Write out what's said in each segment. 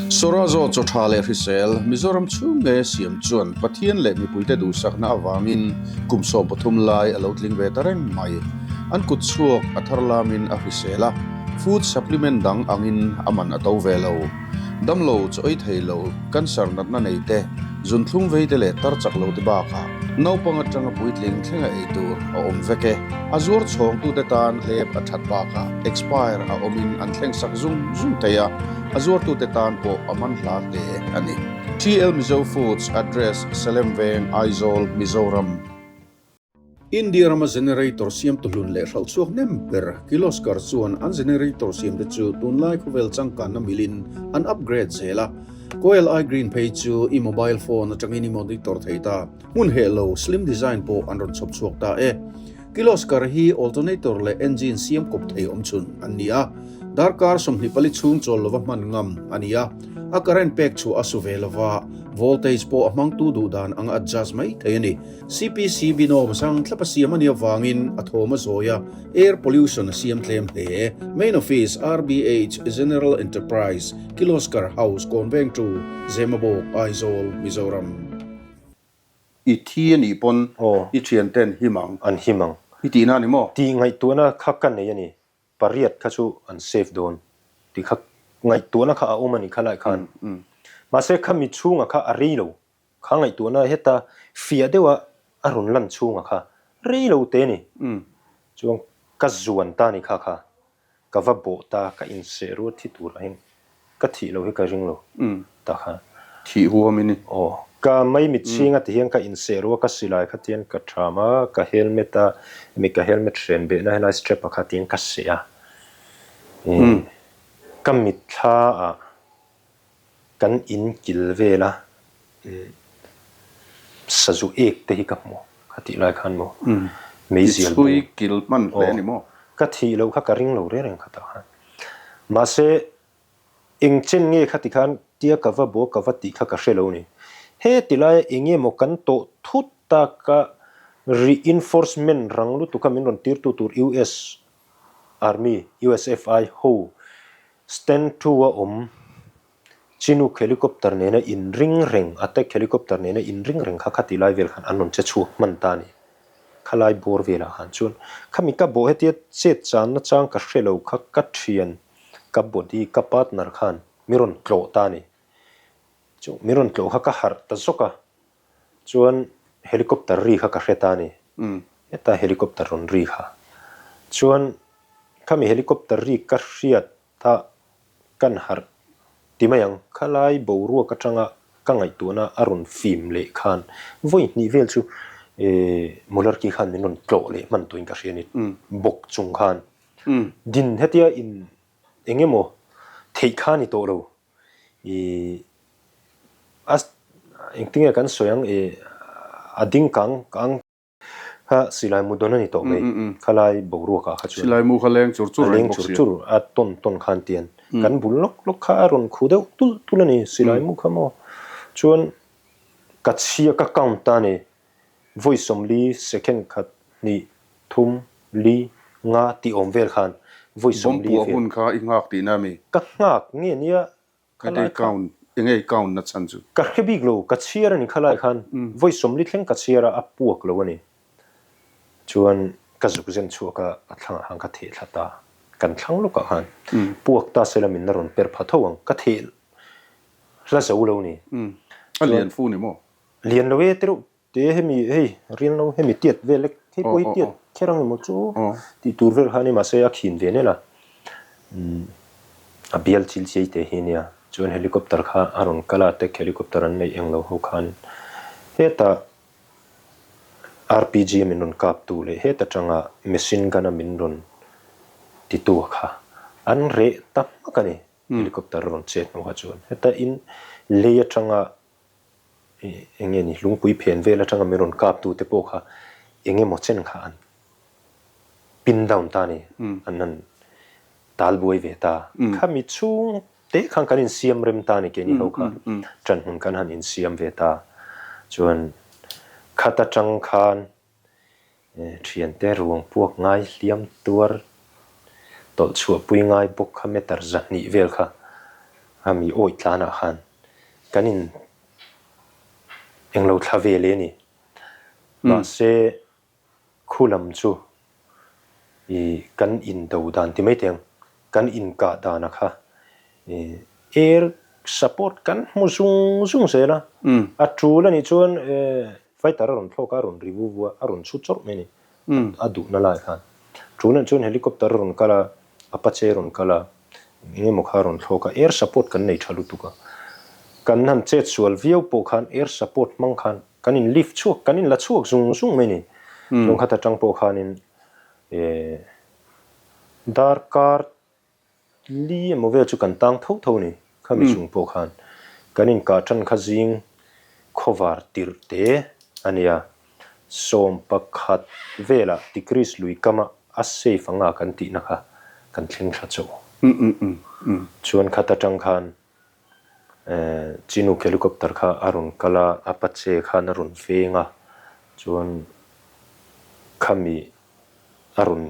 Sorazo chaw tha leh hrisel, Mizoram chhung nge siam chuan Pathian leh mipuite duhsakna avangin kum 13 lai a lo tling ve ta reng mai. An kut chhuak a thar lamin a hrisel a, food supplement dang angin a man a to ve lo. Damlo chaw ei thei lo, cancer natna nei te, zunthlum vei te leh tar chak lo te bakah naupang atanga puitling thlenga ei tur a awm vek e. A zuar chhawngtute tan hlep a that bakah expire a awmin an thleng sak zung zung thei a, a zuartute tan pawh a man hla hle a ni. TL Mizo Foods Address, Salem Veng, Aizawl, Mizoram. India rama generator siamtu hlun leh hralh chhuak hnem ber Kirloskar chuan an generator siamte chu tunlai khawvel changkanna milin an upgrade zel a. Coil I Green phei chu i mobile phone atangin i monitor thei ta. Hmun heh lo slim design pawh an rawn chhawp chhuak ta e. Kirloskar hi alternator leh engine siam kawp thei awmchhun an ni a. Darkar 24 chhung chawl lova hman ngam a ni a, a current pek chhuah a su ve lova, voltage pawh a hmangtu duh dan anga adjust mai thei a ni. CPC binawm sang thlap a siam a nih avangin a thawm a zawi a, air pollution a siam tlem hle. Main Office, RBH, General Enterprise, Kirloskar House, Kawnveng Tu, Zemabawk, Aizawl, Mizoram. I thi a nih pawn i thianten him ang. An him ang. I tihna a ni maw? Tih ngaihtuahna kha ka nei a ni. Pariat kha chu an safe dawn tih kha ngaihtuahna kha a awm a ni khalai khan. Mahse khami chhunga kha a rei lo. Kha ngaihtuahna heta fiah deuha a rawn lan chhunga kha rei lo te ni. Chuan ka zuan ta ni kha kha ka va bawh ta ka inseh ruat thi turah hian Ka thih lo hi ka ring lo ta kha. Thih huam i ni. Aw. Ka maimit chhinga ti hian ka inseh ru a, ka silai kha tian ka tham a, ka helmet a, hemi ka helmet hren behna helai strap ah kha tian ka seh a. Ka mitthla ah kan in kil vel a, sazu ek te hi ka hmu kha tih lai khan maw meizial bu. I chhui kil hman hle a ni maw? Ka thih loh kha ka ring lo reng reng kha tah khan. Mahse, eng chen nge kha tikhan tia ka va bua ka va tih kha ka hre lo ni. He tilaia eng nge maw kan tawh thut taka reinforcement rang lutuk a min rawn tirtu tur US Army, USFI, ho stand to a awm Chinook helicopter nena inring reng, attack helicopter nena inring reng kha khati lai vel khan an rawn che chhuak hman ta a ni. Khalai bawr velah khan chuan khami ka bawh hetia chet channa chang ka hre lo kha ka thian, ka body, ka partner khan mi rawn tlawh ta a ni. Chu mi rawn tlawh kha ka harh ta zawk a, chuan helicopter ri kha ka hre ta a ni. Heta helicopter rawn ri kha chuan khami helicopter ri ka hriat ta kan harh ti mai ang. Khalai boruak atanga ka ngaihtuahna a rawn fim leh khan vawi hnih vel chu Mularki khan min rawn tlawh leh hman tuin ka hria a ni. Bawk chung khan din hetia in eng emaw theih kha a ni tawh lo. Ih a engtinge kan sawi ang ih a ding kang kang. Kha silai mu dawn a ni tawh mai. Khalai boruak ah kha chuan. Silai mu kha leng chur chur reng bawk si. A leng chur chur a tawn tawn khan tian kan bul lawk lawk kha a rawn khu deuh tulh tulh a ni silai mu kha maw. Chuan ka chhia ka count ta a ni. Vawi 40 second khat hnih thum li nga tih awm vel khan vawi 40 vel. Bawm puah hun kha i nghak tihna a mi? Ka nghak nge nia Khalai kha. Count, enge i count na chhan chu? Ka hre bik lo, ka chhiar a ni khalai khan. Vawi 40 thleng ka chhiar a, a puak lo a ni. Chuan ka zuk zen chhuak a, a thlangah khan ka theh thla ta. Kan thlang lawkah khan puak ta sela min la rawn per pha tho ang. Ka theh hla zo lo ni. A lian fu ni maw? Lian lo e tireuh Te hemi hei rial no hemi tiat vel lek hei pawh hi tiat kher ang emaw chu tih tur vel kha a ni mahse a khin ve nen a a bial chil chiai te hi ania chuan helicopter kha a rawn kal a tek helicopter an neih eng lo ho khan hetah RPG a min rawn kap tu leh heta tanga machine gun a min rawn ti tu kha an reh ta hmak a ni helicopter a rawn chet hnu kha chuan heta in lei atanga Eng nge ni, lungpui phen vel atanga min rawn kap tu te pawh kha eng emaw chen kha an pin down ta a ni, an han tal buai ve ta. Khami chhung te khan kan insiam rem ta a ni keini ho kha, ṭan hmun kan han insiam ve ta. Chuan khat atang khan Thiante ruang puak ngai hliam tuar tawlh chhuahpui ngai bawk kha meter 200 vel kha Ami awih tlanah khan kan in englo thla ve leh a ni. Mahse khu lam chu i kan indo dan ti mai teng kan inkah dana kha i air support kan hmu zung zung zel a. A tul a nih chuan fighter a rawn thlawk a, a rawn ri vu vu a, a rawn chhu chawrh mai a ni. A duhna lai khan. Tul a nih chuan helicopter a rawn kal a, Apache a rawn kal a, eng emaw kha a rawn thlawk a, air support kan nei tha lutuk a. Kan han chet sual viau pawh khan air support hmang khan kan in lift chhuak, kan in la chhuak zung zung mai a ni. Chuan khat atang pawh khanin eh darkar li emaw vel chu kan tang tho tho a ni. Khami chung pawh khan kan inkah tan kha zing khawvar tirh te a nia. 11 velah Tigris lui kama a safe anga kan tihna kha kan thleng thla chauh. Chuan khat atang khan Chinook helicopter kha a rawn kal a, Apache khan a rawn veng a, chuan khami a rawn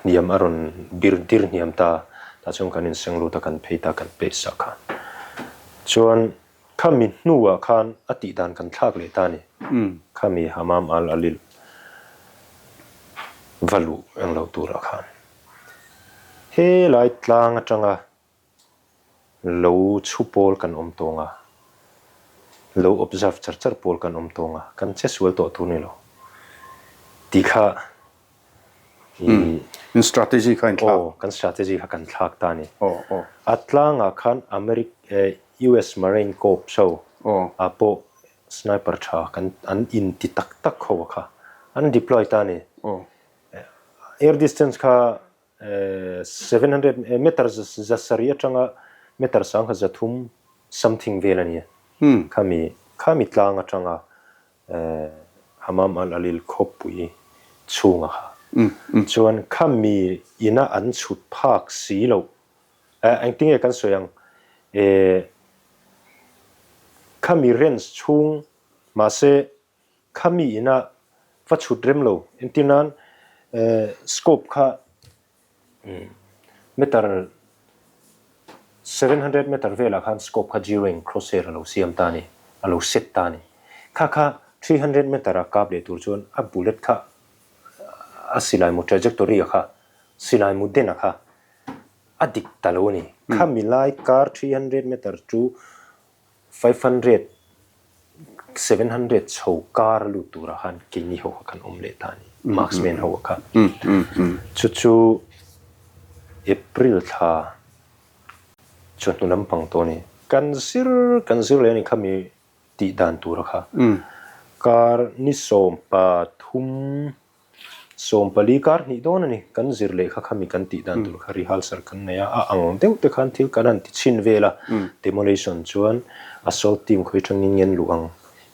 hniam a rawn bir dir hniam ta, tah chuan kan inseng lut a, kan phei ta, kan peh sak a. Chuan Khami hnuah khan a tih dan kan thlak leh ta a ni. Khami Hamam Al Alil va luh eng lo turah khan helai tlang atanga lo chhu pawl kan awm tawng a, lo observe char char pawl kan awm tawng a, kan che sual tawh tur ni lo tih kha i In strategy kha in thlak. Aw, kan strategy kha kan thlak ta a ni. Aw, aw. A tlangah khan Americ eh US Marine Corps ho Aw. ah pawh sniper tha kan an in ti tak tak ho a kha an deploy ta a ni. Aw. Air distance kha eh 700 meter za sarih atanga meter sangha 300 something vel a ni a. Khami khami tlang atanga Hamam Al-Alil khawpui chhunga kha chuan khami ina an chhut phak si loh engtinge kan sawi ang khami range chhung mahse khami ina va chhut rem lo entir nan scope kha Meter 700 meter velah khan scope kha zero in crosshair a lo siam ta a ni, a lo set ta a ni. Kha kha 300 meter a kap leh tur chuan a bullet kha a silai mu trajectory a kha silai mu den a kha a dik ta lo a ni. Khami lai kar 300 meter chu 500, 700 chho kar a lut turah khan keini ho kha kan awm leh ta a ni, marksman ho kha. Chu chu April thla chawhnu lampang tawh a ni. Kan zir kan zir leh a ni khami tih dan tura kha. Kar ni 13 Sawmpali kar hnih dawn a ni. Kan zir leh kha khami kan tih dan tur kha rehearsal kan nei a, a ang deuh te khan thil kan han ti chhin vel a, demolition chuan assault team khawi tangin ngen luh ang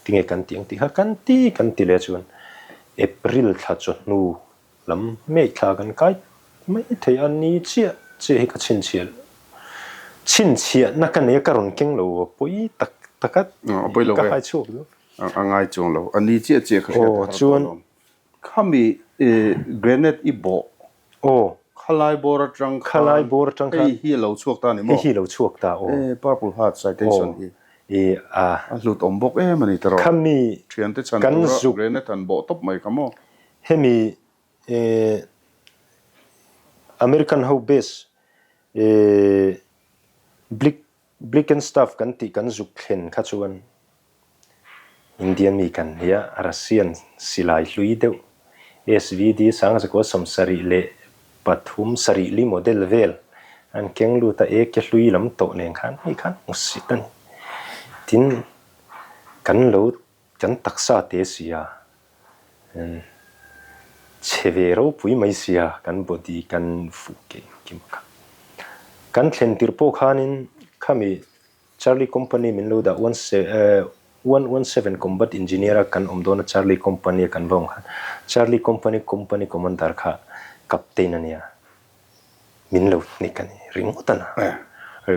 tinge kan tih ang tih kha kan ti kan ti leh chuan April thla chawhnu lam May thla kan kai mai thei a ni chiah chiah hi ka chhinchhiah chhinchhiahna ka nei a ka rawn keng lo pawi tak tak a ka hai chhuak duh. A ngai chuang lo. A ni chiah chiah ka hriat a har tawh lo. Khami grenade i bawh. Aw. Khalai bawr atang khan. Khalai bawr atang khan. Hei hi a lo chhuak ta a ni maw? Hei hi a lo chhuak ta aw. E Purple Heart citation hi. E a. A hlut awm bawk em a ni tawh. Khami Thiante chhan tura grenade han bawh tawp mai kha maw? Hemi e American ho base e Blick Blickenstaff kan tih kan zuk thlen kha chuan Indian mi kan nia, Russian silai hlui deuh SVD 1973 sarih li model vel an keng lut a, AK hlui lam tawh nen khan hei khan hmusit a ni. Tin, kan lo kan taksa te sia Chhe ve ropui mai sia kan body kan fuh ke engkim kha. Kan thlen tir pawh khanin khami Charlie Company min lo dah one one one seven Combat Engineer a kan awm dawn a Charlie Company a kan va awm khan Charlie Company Company Commander kha Captain a nia. Min lo hnek a ni ringawt a na.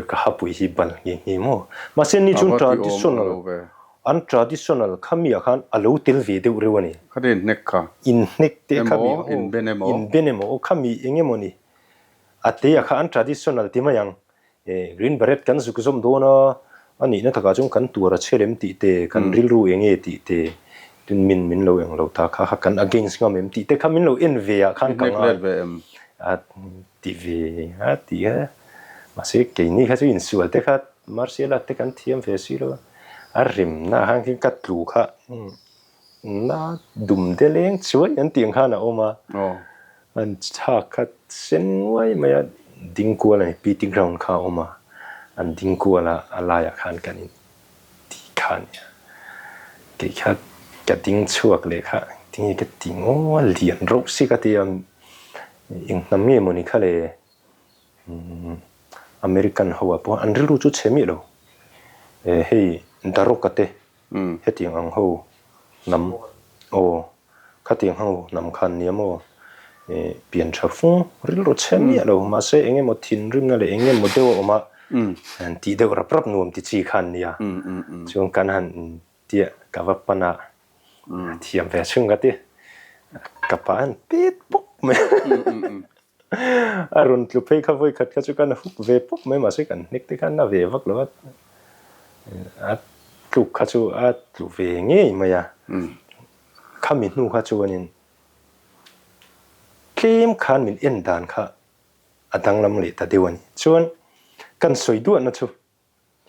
Ka hapui hi bal nghe nghe maw. Mahse ni chuan traditional an traditional khami ah khan a lo tel ve deuh reuh a ni. Khati in hnek kha. In hnek te khami aw. In ben emaw. In ben emaw aw khami eng emaw ni. A te ah kha an traditional ti mai ang. Green Beret kan zuk zawm dawn a, a nihna takah chuan kan tuar a chhe lem tih te, kan rilru eng nge tih te, tin min min lo eng lo ta kha kha kan against ngam em tih te kha min lo en ve ah khan ka ngai a ti ve a ti a, mahse keini kha chu insual te kha martial art te kan thiam ve si lo a, a remna ah khan ka tlu kha na dum te leng chuai an tih ang khan a awm a. An chhak kha sen nguai mai a, ding kual a ni, PT ground kha a awm a, an ding kual a, a laiah khan kan in ti kha a nia. Kei kha ka ding chhuak leh kha tinge ka ti ngaw a, lian reuh si ka ti a, eng hnam nge mawni kha le American ho ah pawh an rilru chu chhe miah lo, hei Daroka te hetiang ang ho hnam aw Khatiang ho hnam khan nia maw pian tha fung rilru chhe miah lo mahse eng emaw thinrimna leh eng emaw deuh a awm a han tih deuh rap rap nuam ti chi khan nia chuan kan han tia ka va pan a thiam ve chhung ka ti ka pa an pet pawp mai a rawn tlu phei kha vawi khat kha chu kan huk ve pawp mai mahse kan hnek te khan a ve vak lo a a tluk kha chu a tlu ve ngei mai a. Khami hnu kha chuanin tlem khan min en dan kha a danglam leh ta deuh a ni. Chuan kan sawi duahna chu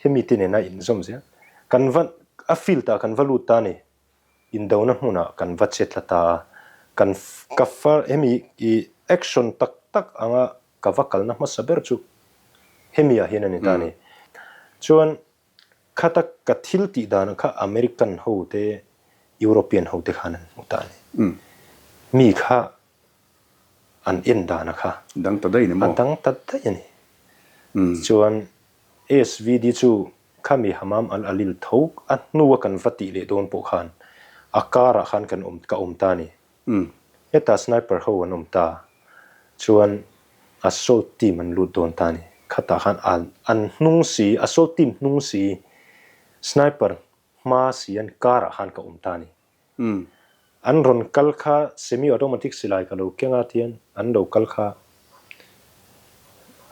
hemi te nena inzawm zel kan va a field ah kan va lut ta a ni. Indona hmunah kan va che tla ta a, kan ka fa hemi i action tak tak anga ka va kalna hmasa ber chu hemi ah hian a ni ta a ni. Chuan Khata ka thil tih danah kha American ho te, European ho te khan an hmu ta a ni. Mi kha an en dana kha Dang ta daih ni maw? A dang ta daih a ni. Chuan SVD chu khami Hammam Al Alil tho a hnua kan va tih leh dawn pawh khan a karah khan kan awm ka awm ta a ni. Hetah sniper ho an awm ta chuan assault team an lut dawn ta a ni. Khatah khan an an hnung si, assault team hnung si, sniper hma si an karah khan ka awm ta a ni. An rawn kal kha semi automatic silai ka lo keng a tian an lo kal kha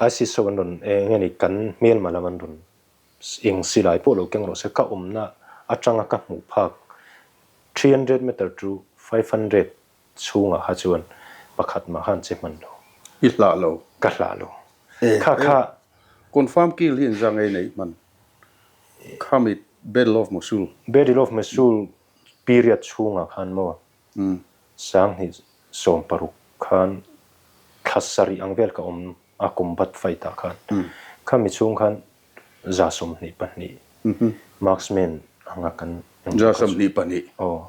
ISIS ho an rawn eng nge ni kan hmelma lam an rawn eng silai pawh lo keng rawh se ka awmna atanga ka hmuh phak 300 meter to 500 chhungah kha chuan pakhat mah khan che hman lo. I hlah lo. Ka hlah lo. Kha kha. Confirm kill hi engzah nge i neih hman? Khami Battle of Mosul. Battle of Mosul period chhungah khan maw 2016 khan thla sarih ang vel ka awm a combat fight ah khan. Khami chhung khan 22 marksman anga kan 22. Aw.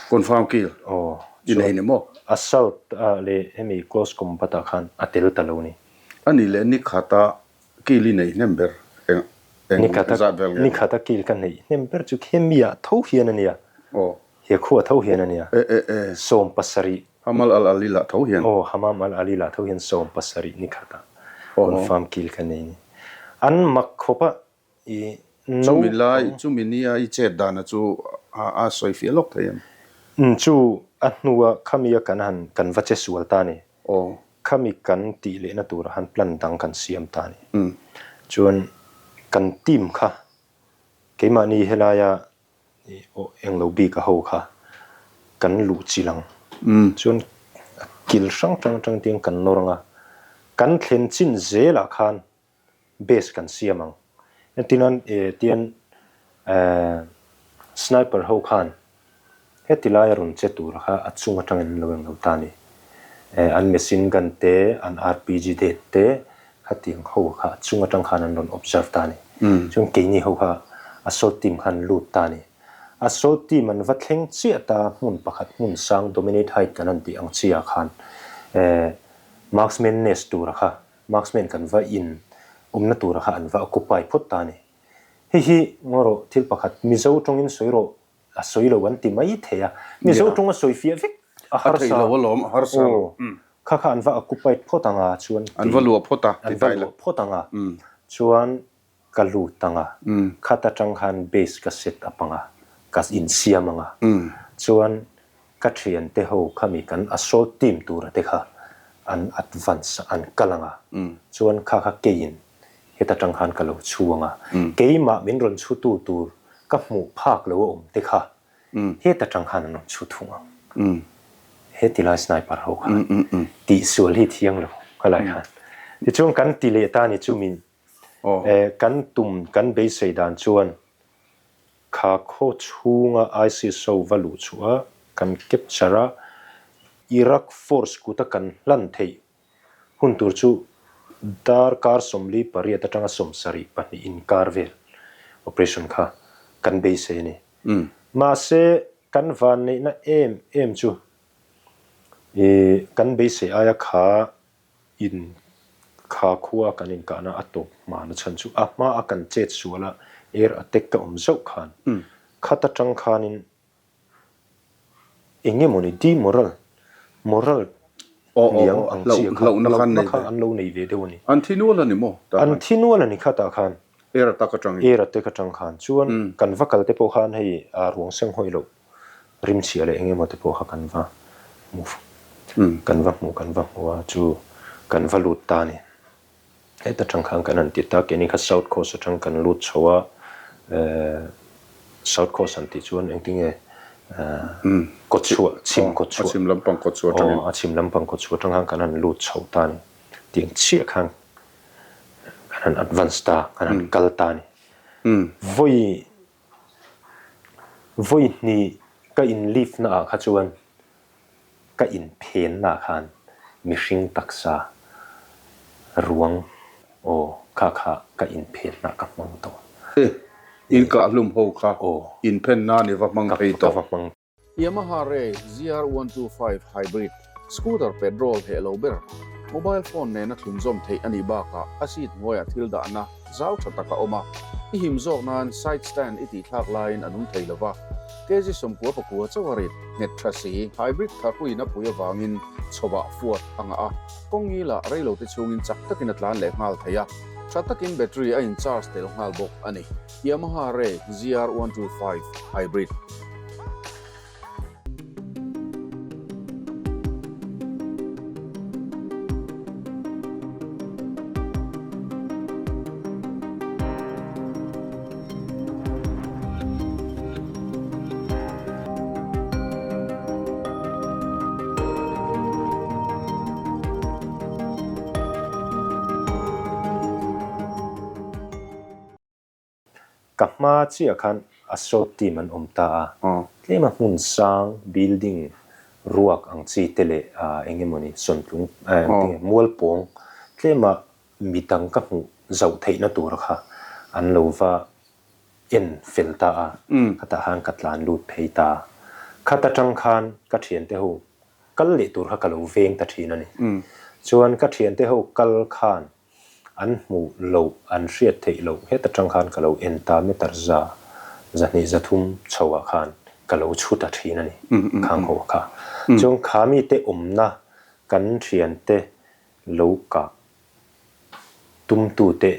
Confirm kill. Aw. I nei ni maw? Assault ah leh hemi close combat ah khan a tel ta lo ni. A nih leh ni khata kill i neih hnem ber eng eng zat vel nge? Ni khata kill ka neih hnem ber chu hemi ah tho hian a nia. Aw. He khua tho hian a nia. E e e. 70. Hamal al Alil ah tho hian. Aw, Hamam al Alil ah tho hian 70 ni khat ah confirm kill ka nei ni. An mak khawp a i no. Chumi lai, chumi nia i chet dana chu a sawi fiah lawk thei em? Umm chu a hnua khami a kan han kan va che sual ta ni. Aw. Khami kan tih lehna turah han plan dang kan siam ta ni. Chuan kan team kha keimahni helaia Aw englo bik a ho kha kan luh chilh ang. Chuan kil hrang hrang atang tiang kan nawr ang a, kan thlen chin zelah khan base kan siam ang. Entirnan tian sniper ho khan heti laia rawn che tur kha a chung atangin an lo englo ta a ni. An machine gun te, an RPG det te Khatiang ho kha a chung atang khan an rawn observe ta a ni. Chuan keini ho kha assault team khan lut ta a ni. Assault team an va thleng chiah ta hmun pakhat hmun sang dominate height kan han tih ang chiah khan marksman nest tura kha marksman kan va in awmna tura kha an va occupy phawt ta a ni. Hei hi ngaw rawh thil pakhat Mizo tawngin sawi rawh A sawi lo an ti mai thei a. Mizo tawng a sawi fiah vek a harsa. A theih lo alawm, a harsa lo. Aw, kha kha an va occupied phawt ang a, chuan An va luah phawt a, ti ta ila. An va luah phawt ang a, chuan ka lut ang a, khat atang khan base ka set up ang a, ka insiam ang a, chuan ka thiante ho khami kan assault team tura te kha an advance a, an kal ang a, chuan kha kha keiin. Heta tang khan ka lo chhu ang a, keimah min rawn chhutu tur ka hmuh phak lo a awm te kha heta tang khan an rawn chhu thung ang. Heti lai sniper ho khan tihsual hi thiang lo khalai khan. Tichuan kan ti leh ta ni chu min kan tum kan beisei dan chuan kha khaw chhunga ISIS ho va luh chhuah a, kan capture a, Iraq force kuta kan hlan theih Hun tur chu darkar 48 atanga 72 inkar vel operation kha kan beisei a ni. Mahse, kan vanneihna em em chu ih kan beisei aia kha in kha khua kan inkahna a tawp hmana chhan chu a hma a kan chet sual a air attack ka awm zauh khan khat atang khanin Eng nge mawni demoral, moral hniam ang chi kha hlauhna kha an lo nei ve deuh a ni. An thi nual a ni maw tah khan? An thi nual a ni kha tah khan. Air attack atangin. Air attack atang khan. Chuan kan va kal te pawh khan hei ruang seng hawi loh rimchhia leh eng emaw te pawh kha kan va hmu kan va hmu kan va hmu a chu kan va lut ta a ni. Heta tang khan kan han ti ta, keini kha South Coast atang kan lut chho a, South Coast han tih chuan engtinge kawtchhuah, chhim kawtchhuah. A chhim lampang kawtchhuah atangin. Aw, a chhim lampang kawtchhuah atang khan kan han lut chho ta a ni. Tiang chiah khan kan han advance ta, kan han kal ta a ni. Vawi, vawi hnih ka in lift na ah kha chuan Ka inphenna khan mihring taksa ruang aw kha kha ka inphenna ka hmang tawh. E, in kahhlum ho kha inphen nan i va hmang phei tawh. Ka va hmang. Yamaha Ray ZR 125 Hybrid scooter petrol heh lo ber, mobile phone nena thlunzawm theih a nih bakah a seat hnuaiah thil dahna zau tha tak a awm a, i him zawk nan side stand i tihthlak laiin a nung thei lo va. Kg 99 chauh a rit nghet tha si. Hybrid tharpuiin a pui avangin chhovah fuat a ngah a, kawng ngilah reilote chhungin chak takin a tlan leh nghal thei a, tha takin battery a in charge tel nghal bawk a ni. Yamaha Ray ZR 125 Hybrid. Ka hma chiah khan assault team an awm ta a, tlema hmun sang building ruak ang chi te leh eng emawni sawntlung mualpawng tlema Mi dang ka hmuh zauh theihna tur kha an lo va en fel ta a, khatah khan ka tlan lut phei ta. Khat atang khan ka thiante ho kal leh tur kha ka lo veng ta thin a ni. Chuan ka thiante ho kal khan an hmuh loh, an hriat theih loh het atang khan ka lo en ta meter za, 200 300 chho ah khan ka lo chhu ta thin a ni, khang ho kha. Chuan kha mite awmna kan thiante lo kah tumtute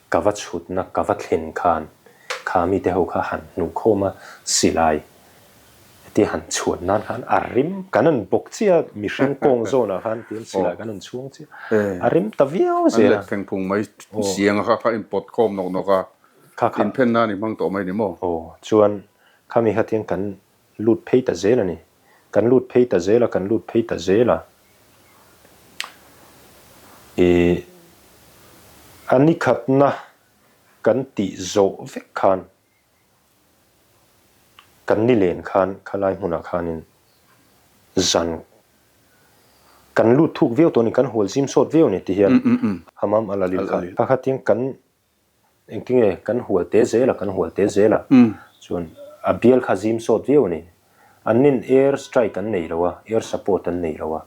ka va chhutna ka va thlen khan kha mite ho kha han hnuh khawm a, silai hetia han chhuan nan khan a rim kan han bawk chiah a, mihring kawng zawnah khan tihian silai kan han chhuang chiah a, a rim ta viau zel a. An let pheng phung mai siang kha kha inpawt khawm nawk nawk a, inphen nan i hmang tawh mai ni maw? Aw, chuan khami kha tihian kan lut phei ta zel a ni. Kan lut phei ta zel a, kan lut phei ta zel a. Ih, a ni khatna kan tih zawh vek khan, kan ni len khan khalai hmunah khanin zan kan lut thuk viau tawh a ni, kan hual zim sawt viau a ni tihian Hamam Al-Alil kha. Kha khatin kan Engtinge kan hual te zel a, kan hual te zel a, chuan a bial kha zim sawt viau a ni. An nin air strike an nei lo a, air support an nei lo a,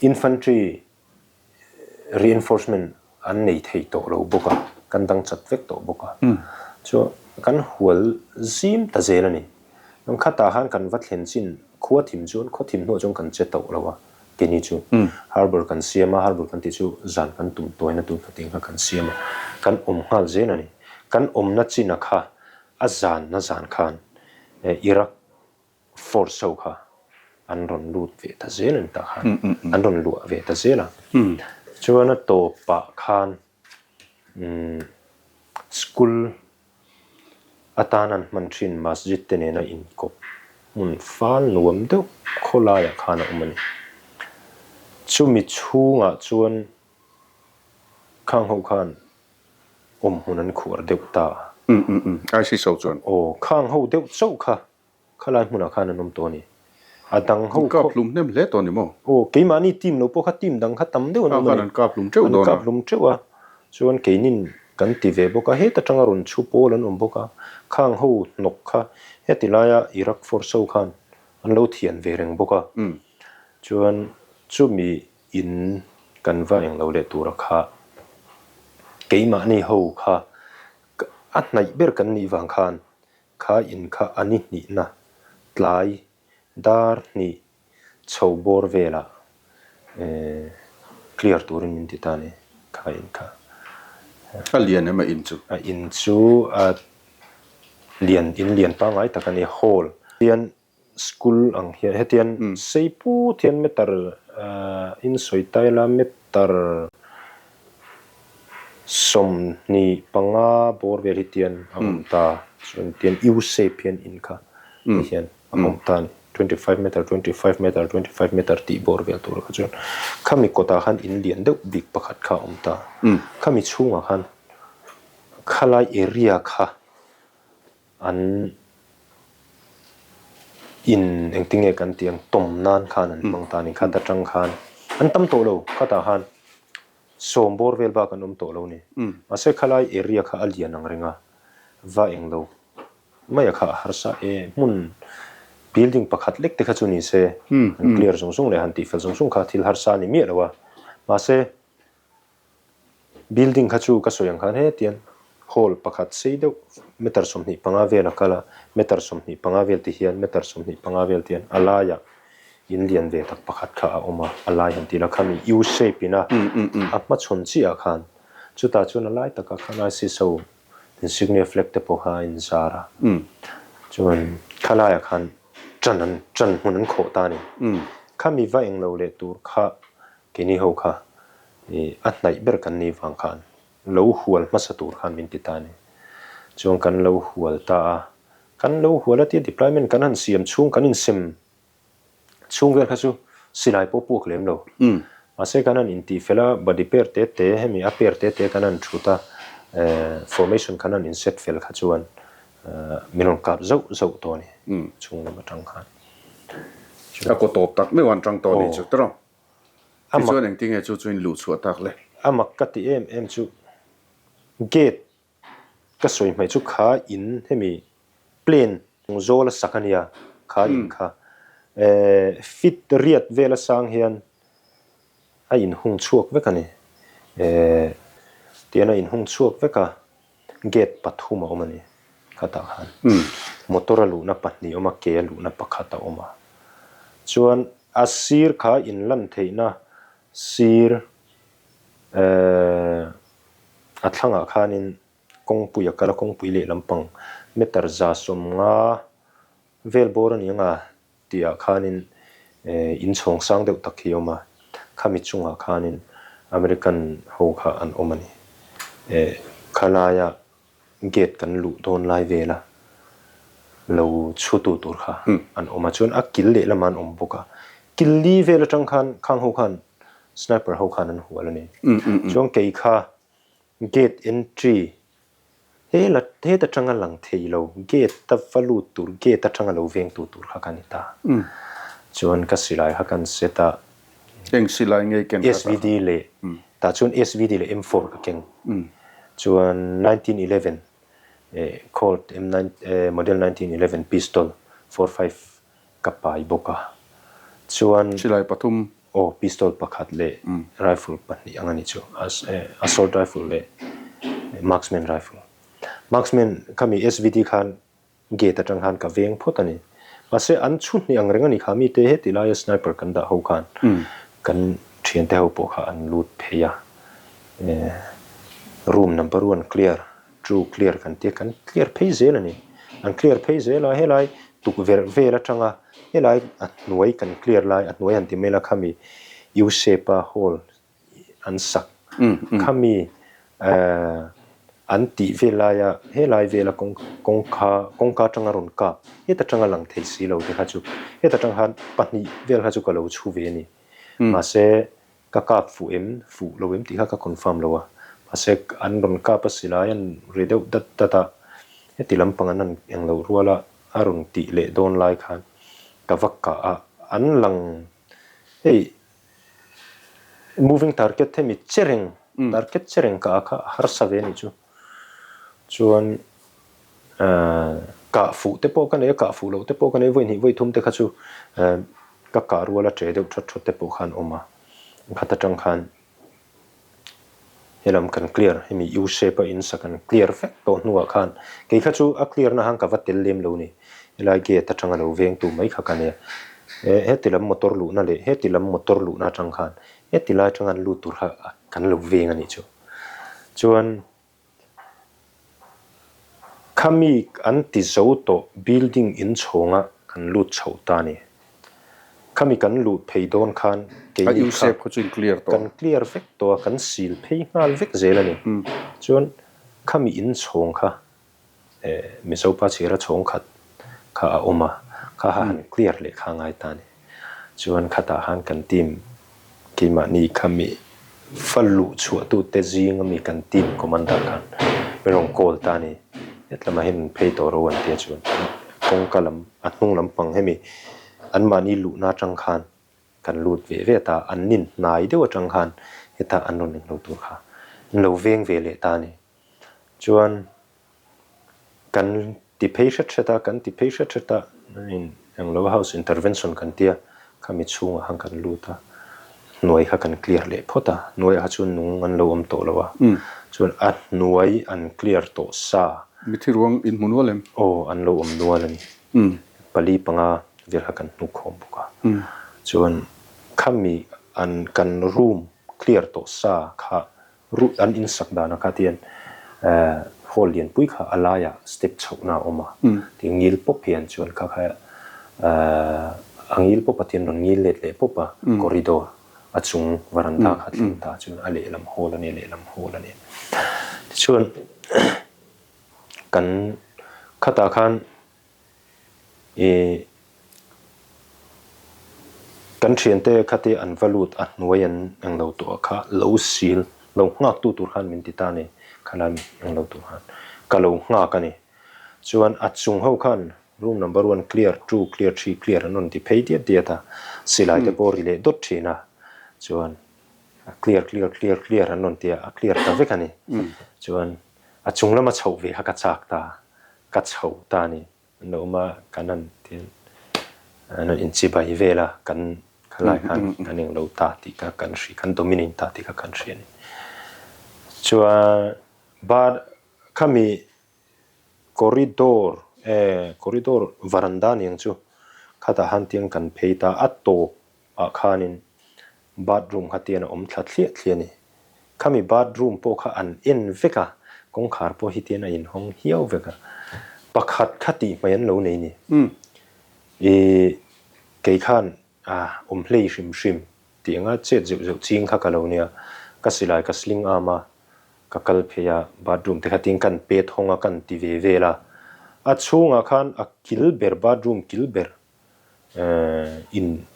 infantry reinforcement an nei thei tawh lo bawk a, kan dang chat vek tawh bawk a. Chuan kan hual zim ta zel a ni. Khatah khan kan va thlen chin khua thim chuan khaw thim hnuah chuan kan che tawh lo a. Keini chu harbour kan siam a, harbour kan tih chu zan kan tum tuaina tur kha tih kha kan siam a, kan awm nghal zel a ni. Kan awmna china kha a zanna zan khan Iraq force ho kha an rawn lut ve ta zel a ni tah khan, an rawn luah ve ta zel a. Chuan a tawpah khan. School atan an hman thin masjid te nena inkawp hmun fal nuam deuh khawlaiah khan a awm a ni. Chumi chhungah chuan khang ho khan awm hmun an khuar deuh ta a. Umm umm umm, ISIS ho chuan. Aw, khang ho deuh chauh kha Khalai hmunah khan an awm tawh a ni. A dang ho An kap hlum hnem hle tawh a ni maw? Aw, keimahni team lo pawh kha team dang kha tam deuh an awm a ni. An kap hlum teuh dawn a. An kap hlum teuh a, chuan keinin kan ti ve bawk a, heta tanga rawn chhu pawl an awm bawk a, khang ho hnawk kha heti laia Iraq force ho khan an lo thian ve reng bawk a. Chuan chumi in kan va englo leh tura kha keimahni ho kha a hnaih ber kan nih vang khan Kha in kha a ni hnihna tlai dar hnih chho bawr velah clear turin min ti ta a ni kha in kha. A lian em a in chu? A in chu a lian in lian pangngai tak a ni hall hian School ang hian hetian sei put hian meter in sawi ta ila meter 25 bawr vel hi tian a awm ta chuan tian U shape hian in kha ti hian a awm ta a ni 25 meter 25 meter 25 meter tih bawr vel tur kha chuan khami kawtah khan in lian deuh bik pakhat kha a awm ta khami chhungah khan khalai area kha An in engtinge kan tih ang tawm nan khan an hmang ta a ni. Khat atang khan an tam tawh lo, khatah khan sawm bawr vel bak an awm tawh lo a ni. Mahse khalai area kha a lian ang reng a, va eng lo mai a kha a harsa e. Hmun building pakhat lek te kha chu ni se an clear zung zung leh han tihfel zung zung kha thil harsa a ni miah lo a. Mahse Building kha chu ka sawi ang khan hetiang hall pakhat sei deuh meter 25 vel a kal a, meter 25 vel ti hian meter 25 vel ti hian a laiah in lian ve tak pakhat kha a awm a, a lai han ti la khami U shape in a a hmachhawn chiah ah khan chutah chuan a lai takah khan ISIS ho insignia flag te pawh kha a inzar a, chuan khalaiah khan ṭan an ṭan hmun an khawh ta a ni. Khami va englo leh tur kha Keini ho kha i a hnaih ber kan nih vang khan lo hual hmasa tur khan min ti ta a ni. Chuan kan lo hual ta a, kan lo hual a tia deployment kan han siam chhung kan insem chhung vel kha chu silai pawh puak lem lo. Mahse kan han intih fel a, body pair te te hemi a pair te te kan han thut a, formation kan han inset fel kha chuan min rawn kap zauh zauh tawh a ni chhung lam atang khan. A kaw tawp tak meuh an tang tawh a ni chu tawrh. Tichuan engtinge chu chu in luh chhuah tak le? A mak ka ti em em chu gate ka sawi hmai chu kha in hemi plane zawl a sak a nia kha in kha feet riat vel a sang hian a in hung chhuak vek a ni tihian a in hung chhuak vek a. Gate pathum a awm a ni khatah khan. Motor a luhna pahnih a awm a, ke a luhna pakhat a awm a. Chuan a sir kha inlan theihna sir ehh a thlangah khanin kawngpui a kal a, kawngpui lehlam pang meter 150 vel bawr a ni ang a. Tihah khanin inchhawng sang deuh tak hi a awm a, khami chungah khanin American ho kha an awm a ni. Khalaia gate kan luh dawn lai vela lo chhutu tur kha an awm a, chuan a kil lehlamah an awm bawk a. Kil li vel atang khan khang ho khan sniper ho khan an hual a ni. Chuan kei kha gate entry He la het atanga lang thei lo, gate a va lut tur, gate atanga lo veng tu tur kha ka ni ta. Chuan ka silai kha kan set a. Eng silai ngei ken kha ta? SVD leh, tah chuan SVD leh M4 ka keng. Chuan 1911, Colt M nine, model 1911 pistol 45 ka pai bawk a. Chuan. Silai pathum. Aw, pistol pakhat leh rifle pahnih ang a ni chu. Assault rifle leh marksman rifle. Marksman khami SVD khan gate atang khan ka veng phawt a ni. Mahse an chhu hnih ang reng a ni kha mite heti laia sniper kan dah ho khan kan thiante ho pawh kha an lut phei a. Room number one clear, two clear kan tia kan clear phei zel a ni. An clear phei zel a, helai tukverh vel atanga Helai a hnuai kan clear lai a hnuai han ti mai la khami U shape a hall an sak khami An tih vel laia helai vela kawng kawngka kawngka atanga rawn kap heta tanga lang thei si lo te kha chu heta tang khan pahnih vel kha chu ka lo chhu ve a ni. Mahse ka kap fuh em fuh lo em tih kha ka confirm lo a. Mahse an rawn kap a silai an ri deuh dat dat a, heti lampang an han eng loh ruala a rawn tih leh dawn lai khan ka va kah a, an lang hei Moving target hemi che reng, target che reng kah kha a harsa ve a nih chu. Chuan kah fuh te pawh ka nei a, kah fuh loh te pawh ka nei a, vawi hnih vawi thum te kha chu ka kah rual a che deuh that that te pawh khan awm a. Khat atang khan Helam kan clear, hemi U shape a in sak an clear vek tawh hnuah khan kei kha chu a clear na han ka va tel lem lo ni. Helai gate atanga lo vengtu mai kha ka nia. Heti lam motor luhna leh heti lam motor luhna atang khan heti lai atanga an lut tur kha kan lo veng a nih chu. Chuan Khami an ti zo tawh building inchhawnga kan lut chhoh ta ni. Khami kan luh phei dawn khan keini kha kan clear vek tawh a, kan sil phei nghal vek zel a ni. Chuan khami inchhawng kha Mizopa chhira chhawng khat kha a awm a, kha ha han clear leh kha a ngai ta a ni. Chuan khatah khan kan team keimahni khami fa luh chhuahtute zing ami kan team commander khan min rawn call ta a ni. Hetlamah hian min phei tawh ro an tia chuan kawngka lam a hnung lampang hemi anmahni luhna atang khan kan lut ve ve ta, an nin hnai deuh atang khan heta an rawn englo tur kha an lo veng ve leh ta a ni. Chuan kan ti phei hret hret a, kan ti phei hret hret a, englo house intervention kan tia, khami chhungah khan kan lut a, hnuai kha kan clear leh phawt a, hnuaiah kha chuan nung an lo awm tawh lo a, chuan a hnuai an clear tawh sa. Mithi ruang in hmu nual em? Aw, an lo awm nual a ni. Pali panga vel kha kan hnuk khawm bawk a, chuan khami an kan room clear tawh sa kha Ruh an insak danah kha tian hall lianpui kha a laiah step chhohna a awm a, ti ngil pawp hian chuan kha kha a ngil pawp a tian rawn ngil let leh pawp a, corridor a chung varanda kha thleng ta chuan a lehlam hall a nia lehlam hall a nia. Tichuan kan khatah khan Ih kan thiante khati an va lut a hnuai an englo tawh kha lo sil lo nghak tu tur khan min ti ta a ni khalai englo tur khan ka lo nghak a ni chuan a chung ho khan room number one clear two clear three clear an rawn ti phei diat diat a silai te pawh ri leh dawt thin a chuan a clear clear clear clear an rawn ti a a clear ta vek a ni chuan a chung lama chhoh ve kha ka chak ta. Ka chho ta a ni. An lo awm a, kan han ti an han inchibai vel a, kan khalai khan kan englo ta tih kha kan hria, kan dominate ta tih kha kan hria a ni. Chuan bar khami corridor eh corridor varanda aniang chu khatah han tiang kan phei ta a tawp ah khanin bathroom kha tian a awm thla thliah thliah a ni. Khami bathroom pawh kha an en vek a, kawngkhar pawh hi tian a inhawng hiau vek a. Pakhat kha tih hmai an lo nei ni. Ih, kei khan a awm hlei hrim hrim tih anga chet zeuh zeuh ching kha ka lo nia. Ka silai ka sling am a, ka kal phei a, bathroom te kha tin kan pet hawng a, kan ti ve vel a. A chhungah khan a kil ber, bathroom kil ber In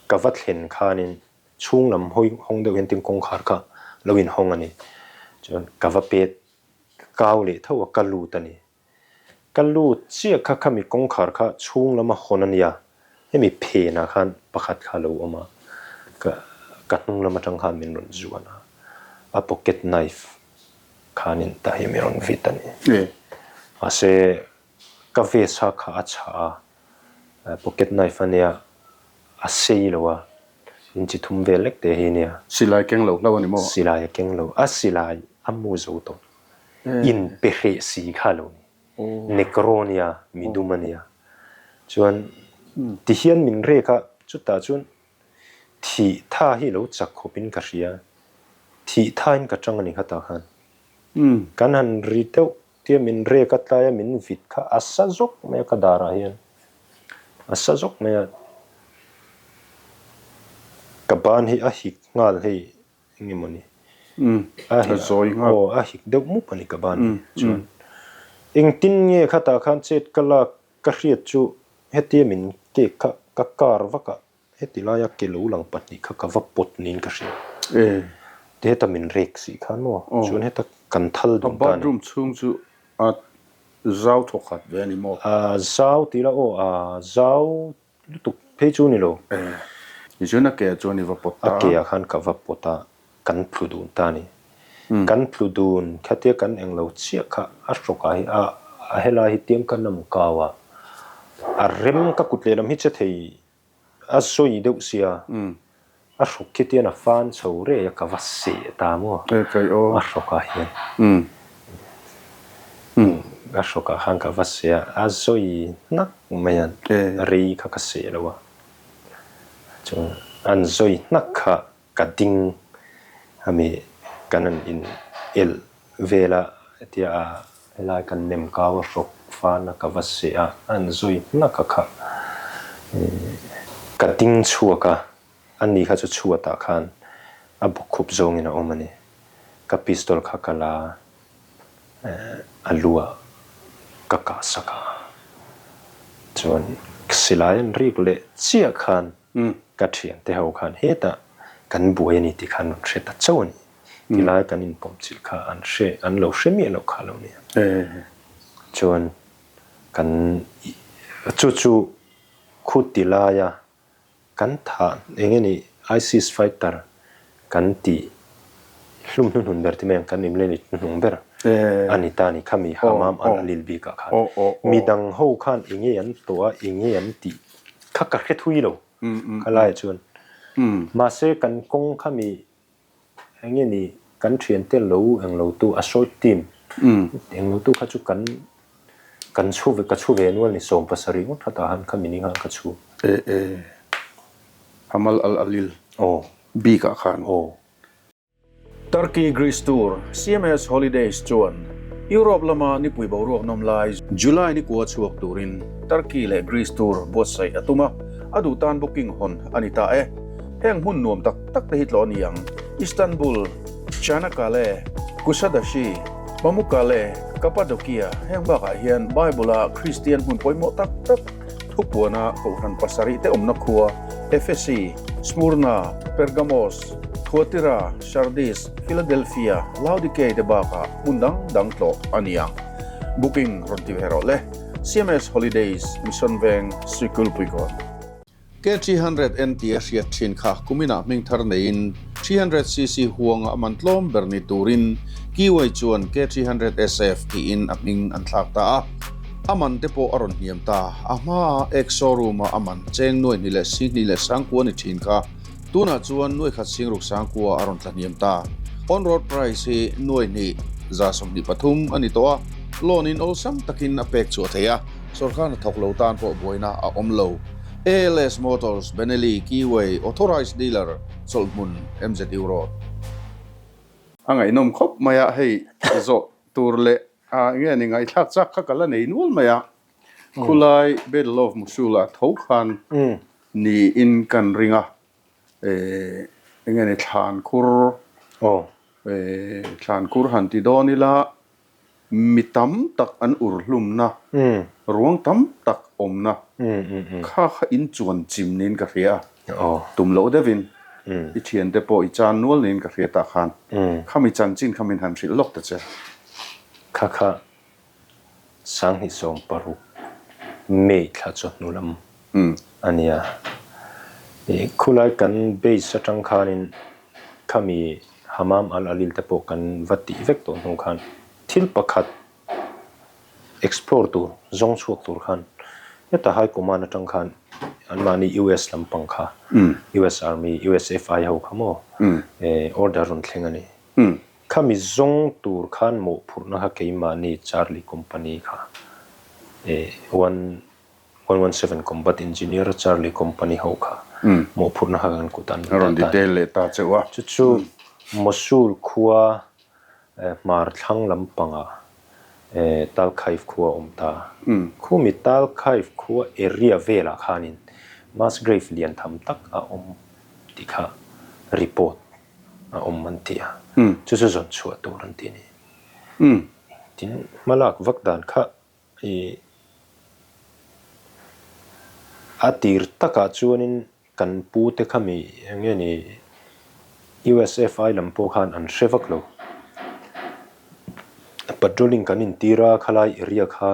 ka va thlen khanin chhung lam hawi hawng deuh hian tin kawngkhar kha lo inhawng a ni. Chuan ka va pet kau leh tho a, ka lut a ni. Ka lut chiah kha khami kawngkhar kha chhung lama hawn a nia, hemi phenah khan pakhat kha a lo awm a, ka ka hnung lam atang khan min rawn zuan a, a pocket knife khanin tah hi min rawn vit a ni. Mahse Ka vest ha kha a chhah a, pocket knife a nia, a sei lo a, inchi thum vel lek te hi nia. Silai keng lo hlauh a ni maw? Silai a keng lo, a silai a mu zo tawh. In pe hreh si kha lo ni. Negro nia, mi dum a nia. Chuan tihian min rek a, chutah chuan thih tha hi lo chak khawpin ka hria. Thih thain ka tang a ni khatah khan. Kan han ri deuh Tia min rek a tlaia min vit kha a sa zawk mai a ka darah hian a sa zawk mai a, ka ban hi a hik nghal hei eng nge mawni. A aw a hik deuh mup a ni ka ban hi chuan engtin nge khatah khan chet ka lak ka hriat chu hetia min kek kha ka kar vak a heti laia ke lo lang pahnih kha ka va pawt niin ka hria. Ti heta min rek si khan maw chuan heta kan thal dun ta a ni. A bathroom chhung chu a zau thawkhat ve a ni maw? A zau ti la aw a zau Lutuk phei chu ni lo. E, tichuan a ke ah chuan i va pawt ta a. A ke ah khan ka va pawt a, kan tlu dun ta a ni. Kan tlu dun khatia kan eng lo chiah kha a hrawk ah hi a a helai hi tiang ka nam kau a, a rem ka kut lehlam hi che thei a sawi deuh sia. A hruk khi tian a fan chho rei a ka va seh ta maw? A hrawk ah hian a hrawk ah khan ka va seh a, a zawi hnak mai a, rei kha ka seh lo a, chuan an zawi hnak kha ka ding ami kan han in elh vel a hetia a helai kan nem kau a hrawk fan a ka va seh a, an zawi hnak a kha ka ding chhuak a. A ni kha chu chhuatah khan a bawkkhup zawngin a awm a ni. Ka pistol kha ka la a luah ka kah sak a. Chuan silai an rik leh chiah khan ka thiante ho khan hetah kan buai a ni tih kha an rawn hre ta chauh a ni. Tilai kan inpawm chilh kha an hre an lo hre miah loh kha a lo nia. Chuan kan chu chu khuti laia Kan thah eng nge nih ISIS fighter kan tih hlum hnuhnun ber ti mai ang kan imlen hnuhnung ber a ni ta a ni khami Hammam al Alil bik ah khan midang ho khan eng nge an tawh a eng nge an tih kha ka hre thui lo kha lai ah chuan mahse kan kawng khami eng nge ni kan thiante lo eng lo tu a short team eng lo tu kha chu kan kan chhu ve ka chhu ve nual ni 70 ngawt kha tah han khami ni khan ka chhu. E e Hamal Al Alil aw bik ah khan aw. Turkey Greece Tour CMS Holidays chuan Europe lama nipui boruak nawm lai July ni kua chhuak turin Turkey leh Greece Tour buatsaih a tum a, a duh tan booking hawn a ni ta e. Heng hmun nuam tak tak te hi tlawh a ni ang, Istanbul, Çanakkale, Kusadasi, Pamukkale, Cappadocia, heng bakah hian Bible-a Kristian hmun pawimawh tak tak thupuana kohhran pasarih te awmna khua Efesi, Smurna, Pergamos, Thuatira, Sardis, Philadelphia, Laodikei te bakah hmun dang dang tlawh a ni ang. Booking rawn ti ve rawh le. CMS Holidays, Mission Veng, Suikulpuikawn. K300N tia hriat thin kha kuminah hming thar neiin 300cc huanga a man tlawm ber ni turin Keyway chuan K300SF tiin a hming an thlak ta a. A man te pawh a rawn hniam ta. A hmaa ex-showroom a a man cheng nuai hnih leh si hnih leh sangkua ni thin kha tunah chuan nuai khat singruk sangkua a rawn tla hniam ta. On-road price hi nuai hnih 24 a ni tawh a, loan in awlsam takin a pek chhuah thei a. Sorkar hnathawk lo tan pawh buaina a awm lo. ALS Motors, Benelli, Keyway, Authorized Dealer, Chawlhhmun, MZU Road. A ngaihnawm khawp mai a, hei zawh tur leh eng nge ni ngaihthlak chak kha ka la nei nual mai a. Khulai Battle of Mosul ah tho khan niin kan ring a, eng nge ni thlan khur, thlan khur han ti dawn ila Mi tam tak an ur hlumna, ruang tam tak awmna kha kha in chuan chim niin ka hria a, tum loh deuhin i thiante pawh i chan nual niin ka hria tah khan khami chanchin kha min han hrilh lawk ta che. Kha kha 2016 May thla chawhnu lam a nia. Khulai kan base atang khanin khami Hammam Al-Alil te pawh kan va tih vek tawh hnu khan thil pakhat explore tur, zawng chhuak tur khan heta High Command atang khan anmahni US lampang kha, US Army, USFI ho kha maw order rawn thleng a ni. Khami zawng tur khan mawhphurhna kha keimahni Charlie Company kha one 117 Combat Engineer Charlie Company ho kha mawhphurhna kha kan kut an rawn detail leh ta cheuh a. Chu chu Mosul khua hmar thlang lampanga Tal Khaif khua a awm ta. Khumi Tal Khaif khua area velah khanin mass grave lian tham tak a awm tih kha report a awm an ti a. Chu chu zawn chhuah tur an ti a ni. Tin, hmalak vak dan kha i a tir takah chuanin kan pute kha mi eng nge ni USFI lam pawh khan an hre vak lo. Patrolling kan intir a, khalai area kha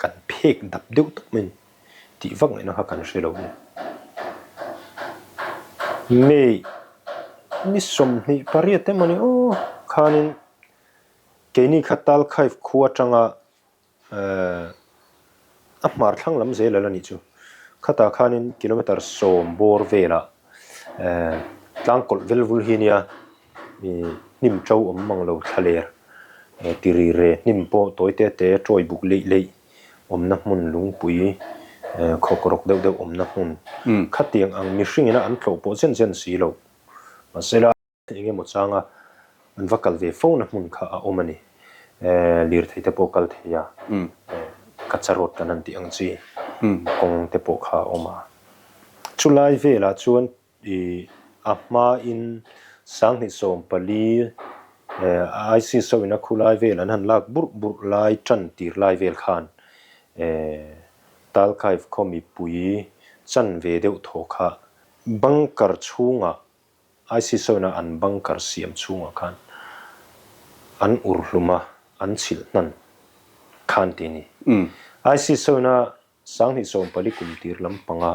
kan phek dap deuh tawp mai tih vak ngaihna kha kan hre lo a ni. May ni 28 emaw ni aw khanin keini kha Talkhaif khua atanga a hmar thlang lam zel ala nih chu. Khatah khanin kilometer 10 bawr velah tlang kawlh vel vul hi nia hnim to awm mang lo thlaler tiri re hnim pawh tawi te te tawi buk leih leih awmna hmun lungpui khawk rawk deuh deuh awmna hmun khatiang ang mihring ina an tlawh pawh zen zen si lo mahsela Eng emaw changa an va kal ve fo na hmun kha a awm a ni. Lirthei te pawh kal thei a, kacha road kan han tih ang chi kawng te pawh kha a awm a. Chulai velah chuan a hmain 2014 ISIS ho ina khulai vel an han lak burh burh lai tan tir lai vel khan Talkhaif khaw mipui chan ve deuh thaw kha bunker chhungah ISIS ho ina an bunker siam chhungah khan an ur hlum a, an chhilh hnan khan ti a ni. ISIS ho ina 2014 kum tir lampanga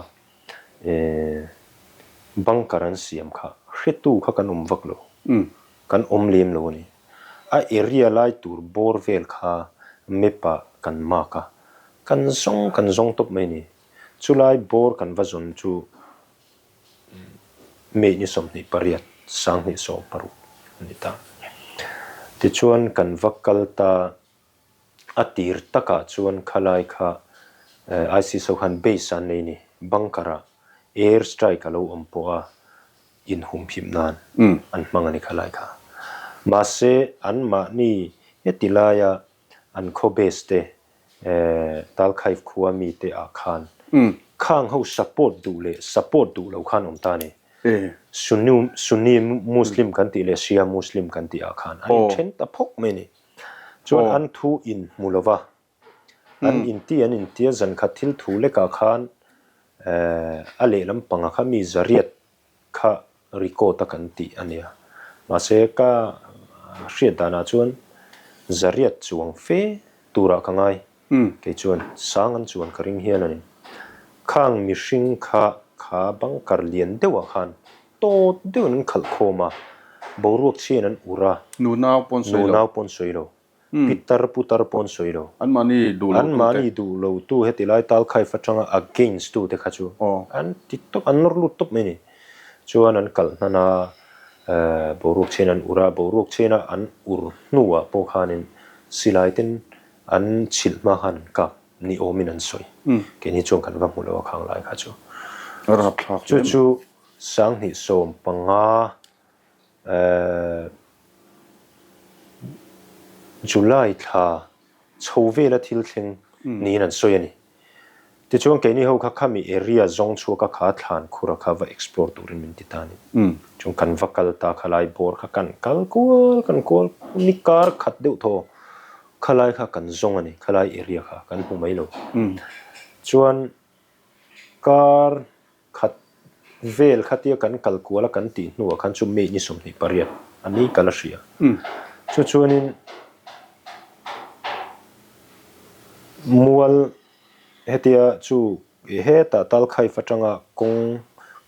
bunker an siam kha hretu kha kan awm vak lo, kan awm lem lo a ni. A area lai tur bawr vel kha map ah kan mark a, kan zawng kan zawng tawp mai a ni. Chulai bawr kan va zawn chu May ni 28, 2016 a ni ta. Tichuan kan va kal ta a tir takah chuan khalai kha ISIS ho khan base an nei a ni, bunker ah air strike a lo awm pawh a inhumhim nan an hmang a ni khalai kha. Mahse anmahni heti laia an khaw base te Talkhaif khua mi te ah khan khang ho support duh leh support duh lo khan awm ta a ni. Sunni Sunni Muslim kan tih leh Shia Muslim kan tih ah khan an inthen ta phawk mai a ni. Chuan an thu in hmu lo va, an inti an intia zankhat thil thu lekah khan a lehlam pangah kha mi zariat kha record a kan tih a nia. Mahse ka hriat danah chuan zariat chuang fe turah ka ngai. Kei chuan sang an chuan ka ring hian a ni. Khang mihring kha kha bunker lian deuhah khan tawt deuhin an khalh khawm a, boruak chhiain an ur a. Nunau pawn sawi lo. Nunau pawn sawi lo. Pitar putar pawh an sawi lo. Anmahni duh lo tute. Anmahni duh lo tu heti lai Talkhaif atanga against tu te kha chu an ti tawp, an nawr lut tawp mai a ni. Chuan an kalh hnan a, boruak chhen an ur a, boruak chhena an ur hnuah pawh khanin silai ten an chhilh hma khan an kap ni awmin an sawi. Keini chuan kan va hmu lo a khang lai kha chu. Rapthlak hle mai. Chu chu 2015 July thla chho vela thil thleng niin an sawi a ni. Tichuan keini ho kha khami area zawng chhuak a kha thlan khura kha va explore turin min ti ta a ni. Chuan kan va kal ta khalai bawr kha kan kal kual kan kual ni kar khat deuh thaw khalai kha kan zawng a ni, khalai area kha kan hmu mai lo. Chuan kar Khat vel khatia kan kal kual a kan tih hnuah khan chu May ni 28 a ni kal a hria. Chu chuanin mual hetia chu hetah Talkhaif atanga kawng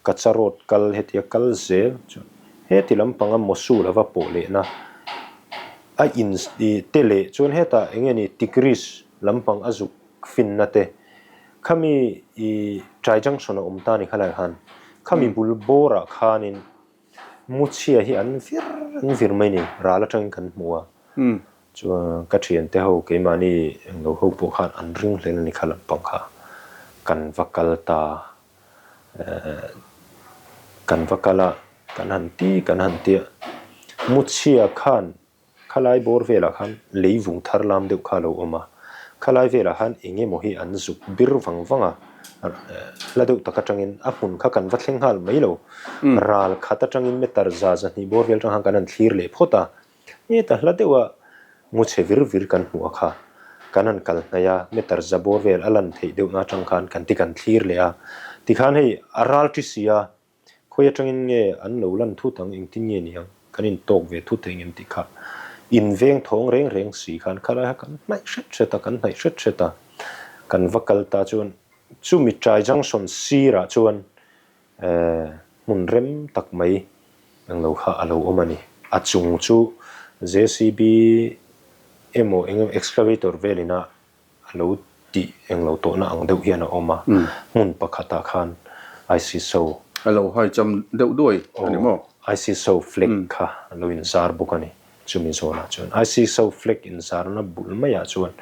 Kacha road kal hetia kal zel chu heti lampanga Mosul a va pawh lehna a in te leh chuan hetah eng nge ni Tigris lampang a zuk finna te Khami i Trai Junction a awm ta ni khalai khan khami bul bawrah khanin Muchhia hi an vir an vir mai ni ral atangin kan hmu a chuan ka thiante ho keimahni englo ho pawh khan an ring hlel a ni kha lampang kha kan va kal ta kan va kal a kan han ti kan han tia Muchhia khan Khalai bawr velah khan lei vung thar lam deuh kha a lo awm a, khalai velah khan eng emaw hi an zuk bir vang vang a. Hla deuh tak atangin a hmun kha kan va thleng nghal mai lo. Ral khat atangin meter 120 bawr vel atang khan kan han thlir leh phawt a. Heta hla deuha mu chhe vir vir kan hmuh a kha. Kan han kal hnaih a, meter za bawr vel a lan theih deuhna atang khan kan ti kan thlir leh a. Tikhan hei a ral ṭi si a, Khawi atangin nge an lo lan thut ang, engtin nge ni ang, kan intawk ve thut thei ngem tih kha inveng thawng reng reng si khan khalai kha kan hnaih hret hret a, kan hnaih hret hret a, kan va kal ta chuan chumi Trai Junction sirah chuan hmun rem tak mai englo kha a lo awm a ni. A chung chu JCB emaw eng emaw excavator velin a a lo tih englo tawhna ang deuh hian a awm a, hmun pakhatah khan ISISO. A lo hai cham deuh duai a ni maw? ISISO flag kha a lo inzar bawk a ni. Chumi zawnah chuan ISISO flag inzarna bul maiah chuan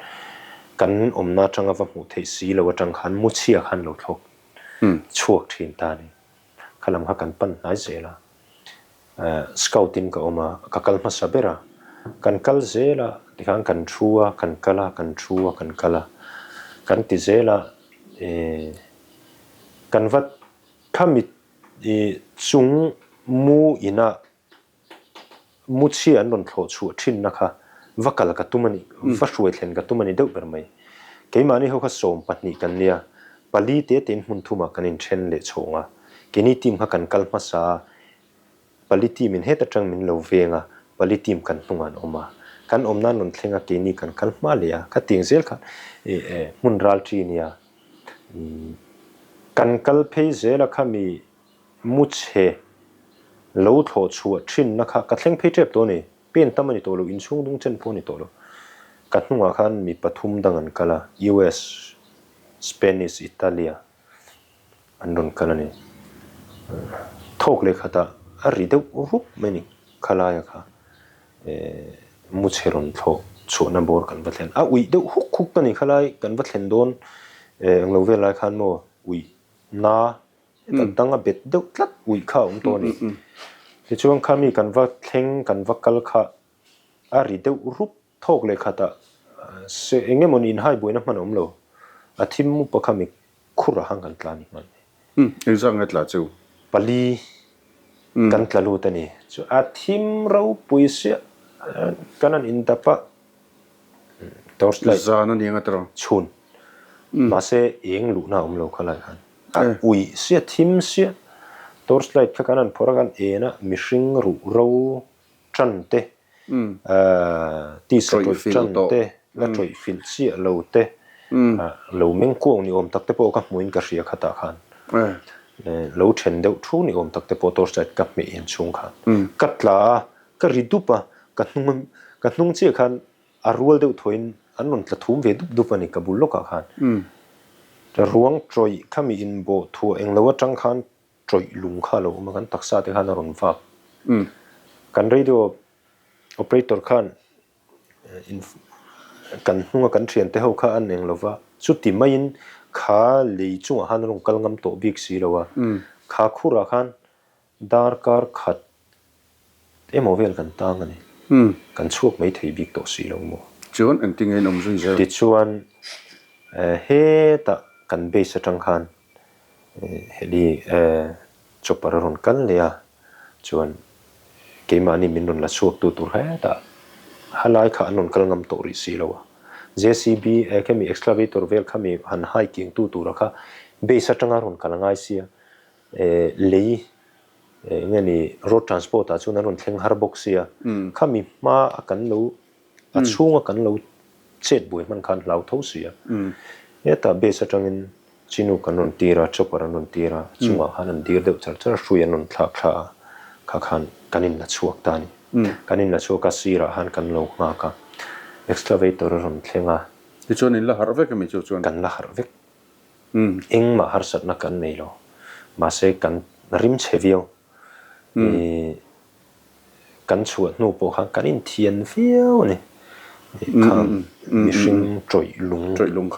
kan awmna atanga va hmuh theih si lo atang khan muchhia khan lo thlawk chhuak thin ta a ni. Kha lam kha kan pan hnai zel a. Scout in ka awm a, ka kal hmasa ber a, kan kal zel a, tikhan kan thu a, kan kal a, kan thu a, kan kal a, kan ti zel a, ih kan va khami ih chung mu inah mu chhia an rawn thlawh chhuah thinna kha va kal ka tum a ni, va hruai thlen ka tum a ni deuh ber mai. Keimahni ho kha 12 kan nia, pali te tein hmun thumah kan inthen leh chhawng a. Keini team kha kan kal hmasa a, pali team in heta tang min lo veng a, pali team kan hnungah an awm a. Kan awm nan rawn thleng a, keini kan kal hma leh a, kha tiang zel kha ih hmun ral chi nia. Kan kal phei zel a khami mu chhe lo thlawh chhuah thinna kha ka thleng phei tep tawh a ni. Pen tam a ni tawh lo, inchhung dung chen pawh a ni tawh lo. Ka hnungah khan mi pathum dang an kal a, US, Spanish, Italia. An rawn kal a ni. Thawk leh khatah a ri deuh rup mai a ni. Khalaia kha mu chhe rawn thlawh chhuahna bawr kan va thlen. A uih deuh huk huk a ni khalai kan va thlen dawn englo vel lai khan maw uih na heta dang a bet deuh tlat uih kha a awm tawh a ni. Tichuan khami kan va thleng kan va kal kha a ri deuh rup Thawk leh khatah se eng emaw ni inhai buaina hman a awm lo. A thim mupa kha mi khur a hang kan tla ni hman ni. Umm, engzah nge tla cheu? Pali kan tla lut a ni. Chu a thim ropui siah kan han indap a, torch light. Zan a ni anga tiraw? Chhun. Mahse eng luhna a awm lo kha lai khan. A uih siah, thim siah. Torch light kha kan han phawrh a, kan en a, mihring ruh ro tan te, tisa tawih tan te, la tawih filh chiah lo te, lo meng kuang ni awm tak te pawh ka hmuhin ka hria khatah khan. Lo then deuh thu ni awm tak te pawh torch light ka hmeh hian chhung khan. Ka tla a, ka ri dup a, ka hnung ka hnung chiah khan a rual deuh thuain an rawn tla thum ve dup dup a ni ka bul lawkah khan. Ruang tawih khami inbawh thuah englo atang khan tawih lung kha a lo awm a, kan taksa te khan a rawn vak. Kan radio operator khan kan hnunga kan thiante ho kha an eng lova, chuti maiin kha lei chungah khan a rawn kal ngam tawh bik si lo a, kha khurah khan darkar khat Emaw vel kan tang a ni. Kan chhuak mai thei bik tawh si lo maw? Chuan engtin nge in awm zui zel? Tichuan hetah kan base atang khan heli chopper a rawn kal leh a, chuan keimahni min rawn la chhuak tu tur hetah halai kha an rawn kal ngam tawh rih si lo a. JCB khami excavator vel khami han hiking tu tura kha base atanga rawn kal a ngai sia, lei Eng nge ni road transport ah chuan an rawn thleng har bawk sia, khami hma a kan lo a chhung a kan lo chet buai hman khan hlau tho sia. Hetah base atangin Chinook an rawn tir a, chopper an rawn tir a, chungah khan an dir deuh char char a, hrui an rawn thlak thla a, kha khan kan in la chhuak ta a ni. Kan in la chhuak a, sirah khan kan lo nghak a, excavator a rawn thleng a. Tichuan in la harh vek ami chu chuan? Kan la harh vek. Engmah harsatna kan nei lo. Mahse kan rim chhe viau. I kan chhuah hnu pawh khan kan inthian viau a ni. Khang mihring tawih lung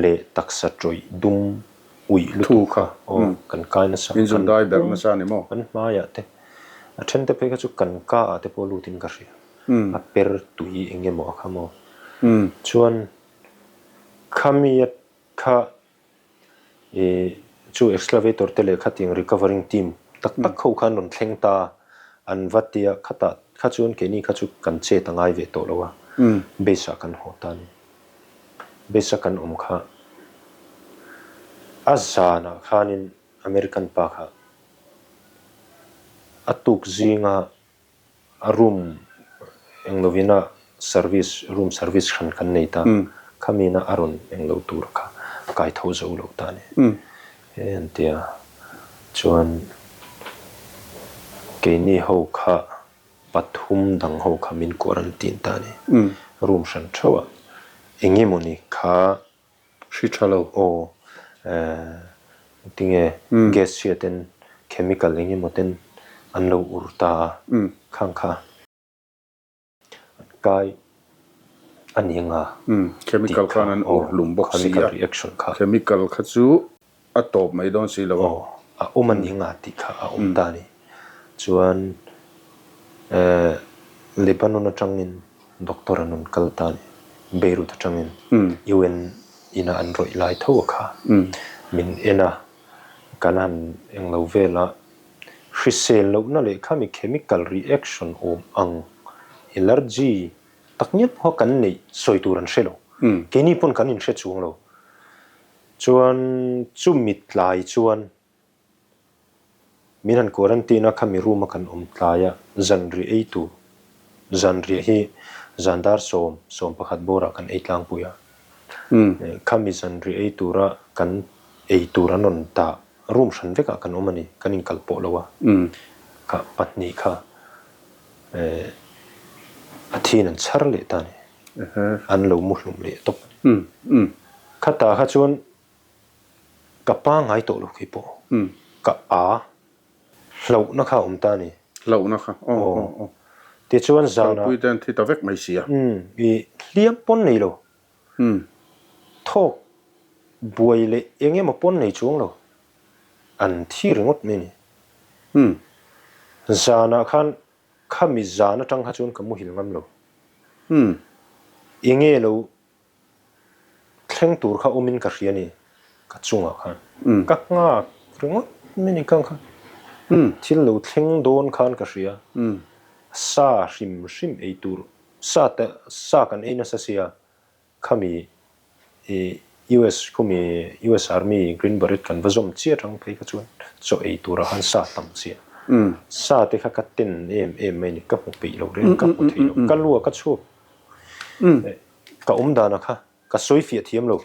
leh taksa tawih dum uih lutuk kha aw kan kai nasa. Kan hmaiah te a then te phei kha chu kan ka ah te pawh lutin ka hria. A per tui eng emaw a kha maw. Chuan khami a Kha I chu excavator te leh khatiang recovering team tak tak ho khan rawn thleng ta an va tia khatah kha chuan keini kha chu kan chet a ngai ve tawh lo a, base ah kan haw ta a ni. Base a kan awm kha a zanah khanin American pa kha a tuk zinga A room eng lovin a service room service hran kan nei ta. Khamina a rawn eng lo tur kha a kai tho zo lo ta a ni. He an ti a, chuan keini ho kha pathum dang ho kha min quarantine ta a ni. Room hran theuh a eng emawni kha Hri tha lo. Aw tinge gas chhia ten chemical eng emaw ten an lo ur ta a khang kha an kai a ni anga Chemical khan an ur hlum bawk si a. Chemical reaction kha. Chemical kha chu a tawp mai dawn si lo a. Aw a awm a ni anga tih kha a awm ta a ni. Chuan Lebanon atangin Doctor an rawn kal ta a ni. Beirut atangin UN ina an rawih lai tho a kha. Min en a, kan han englo vel a, hrisel lohna leh khami chemical reaction awm ang allergy tak ngial pawha kan neih sawi tur an hre lo. Keini pawn kan inhre chuang lo. Chuan chumi tlai chuan Min han quarantine a khami room a kan awm tlai a, zanriah ei tur, zanriah hi zan dar sawm, 11 bawrah kan ei tlangpui a. Khami zanriah ei tura kan ei tur an rawn dah room hran vekah kan awm a ni, kan inkal pawh lo a. Kha pahnih kha a thiin an chhar leh ta a ni, an lo mu hlum leh tawp a ni. Khatah kha chuan Ka pangngai tawh lo khi pawh. Ka a. Hlauhna kha a awm ta a ni. Hlauhna kha. Aw aw aw. Tichuan zanah. Kalpui te an thi ta vek mai si a. Umm i hliam pawn nei lo. Umm. Thawk buai leh eng emaw pawn nei chuang lo. An thi ringawt mai a ni. Umm. Zanah khan khami zan atang kha chuan ka muhil ngam lo. Umm. Enge lo Thleng tur kha awmin ka hria ni, ka chungah khan. Ka nghak ringawt mai ni kang kha. Thil lo thleng dawn khan ka hria. Sa hrim hrim ei tur, sa te sa kan ei nasa sia, khami i US khumi US Army Green Beret kan va zawm chiah atang phei kha chuan chaw ei turah khan sa tam sia. Sa te kha ka ten em em mai ni, ka hmu peih lo reng, ka hmu thei lo. Ka lua ka chhuak. Ka awm dana kha ka sawi fiah thiam lo.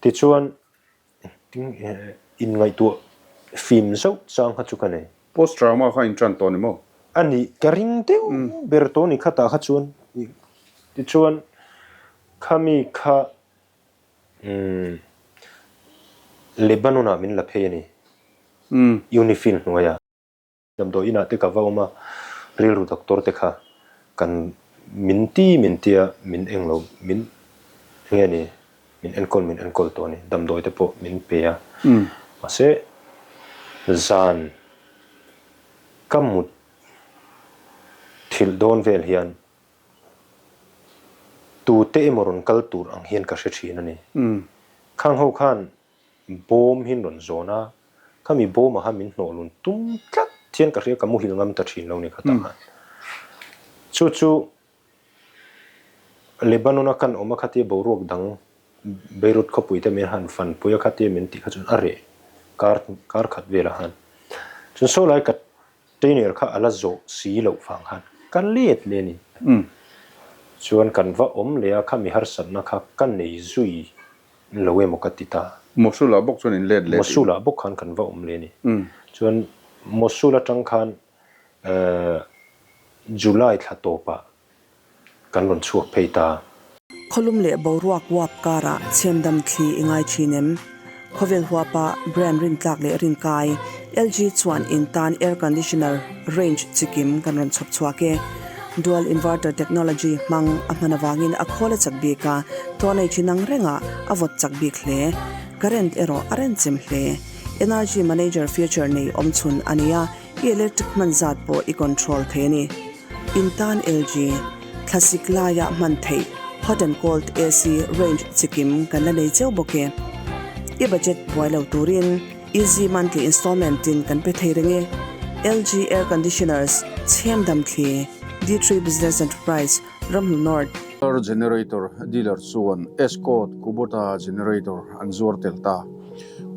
Tichuan inngaihtuah fim zauh chang kha chu ka nei. Post trauma kha in tan tawh ni maw? A nih, ka ring deuh ber tawh ni khatah kha chuan. Tichuan khami kha Lebanon ah min la phei a ni, UNIFIL hnuaiah. Damdawi inah te ka va awm a, rilru doctor te kha kan min ti min tia min eng lo min nge ni min enkawl min enkawl tawh a ni, damdawi te pawh min pe a, mahse zan ka mut thilh dawn vel hian tute emaw rawn kal tur ang hian ka hre thin a ni. Khang ho khan bawm hi an rawn zawn a, Khami bawmah khan min hnawh lun tum tlat hian ka hria, ka muhil ngam ta thin lo ni kha tah khan. Chu chu Lebanon-a kan awm a khatia boruak dang Beirut khawpui te min han fanpui a khatia min tih kha chuan a reh kar kar khat velah khan. Chuan saw lai ka trainer kha a la zawh si loh vang khan ka let leh a ni. Chuan kan va awm leh a, khami harsatna kha ka nei zui Lo emaw ka ti ta. Mosul ah bawk chuan in let leh tih. Mosul ah bawk khan kan va awm leh a ni. Chuan Mosul atang khan July thla tawpah kan rawn chhuak phei ta. Khawlum leh boruak uap karah chhemdam thli i ngai thin em? Khawvel huapa brand rintlak leh rinkai LG chuan in tan air conditioner range chikim kan rawn chhawp chhuak e. Dual inverter technology hmang a hman avangin a khawl a chak bik a, thaw nei thin ang rengah a vawt chak bik hle. Current erawh a renchem hle. Energy manager feature nei awmchhun a ni a, i electric hman zat pawh i control thei a ni. In tan LG, thlasik laia hman theih hot and cold AC range chikim kan la nei cheu bawk e. I budget buai lo turin easy monthly installment in kan pe thei reng e. LG Air Conditioners, Chhemdam Thli, D3 Business Enterprise, Ramhnu North. Generator dealer chuan Escort Kubota generator an zuar tel ta.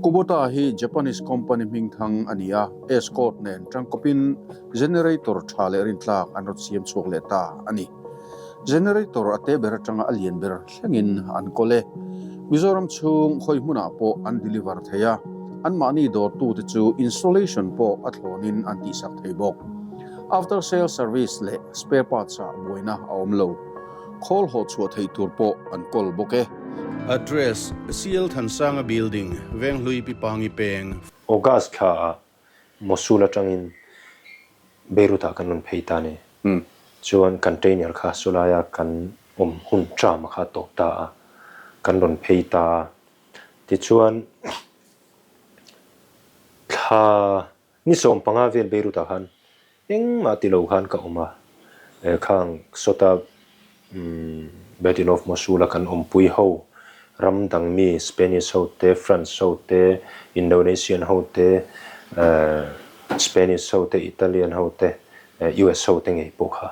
Kubota hi Japanese company hmingthang a ni a, Escort nen tangkawpin generator tha leh rintlak an rawn siam chhuak leh ta a ni. Generator a te ber atanga a lian ber thlengin an kawl e. Mizoram chhung khawi hmunah pawh an deliver thei a, anmahni dawrtute chu installation pawh a thlawnin an tihsak thei bawk. After sale service leh spare parts ah buaina a awm lo. Khawl haw chhuah theih tur pawh an kawl bawk e. Address, CL Thansanga Building, Venghlui Pipangi Peng. August thla ah Mosul atangin Beirut ah kan rawn phei ta ni. Chuan container kha sawlaia kan awm hun tram kha a tawp ta a, kan rawn phei ta a. Tichuan thla ni 15 vel Beirut ah khan Engmah ti lo khan ka awm a, khang sawta Battle of Mosul a kan awmpui ho, ram dang mi Spanish ho te, France ho te, Indonesian ho te, Spanish ho te, Italian ho te, US ho te ngei pawh kha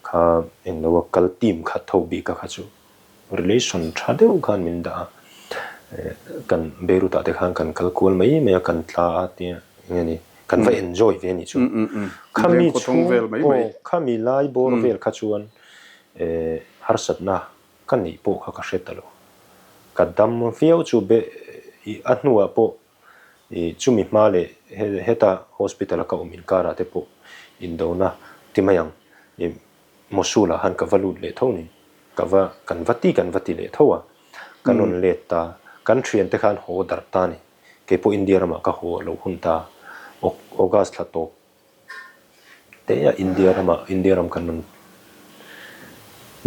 kha englo a kal team khat ho bik a kha chu. Relation tha deuh khan min dah a, kan Beirut ah te khan kan kal kual mai mai a, kan tla a tia eng nge ni, kan va enjoy ve a nih chu. Khami chhung aw khami lai bawr vel kha chuan harsatna ka neih pawh kha ka hre ta lo. Ka dam viau chu be a hnuah pawh chumi hma leh heta hospital a ka awm inkarah te pawh indona ti mai ang. Mosul ah khan ka va lut leh tho ni, ka va, kan va ti kan va ti leh tho a, kan rawn let ta, kan thian te khan haw darh ta ni, kei pawh India ramah ka haw lo hun ta, August thla tawp te ah India ramah, India ram kan rawn,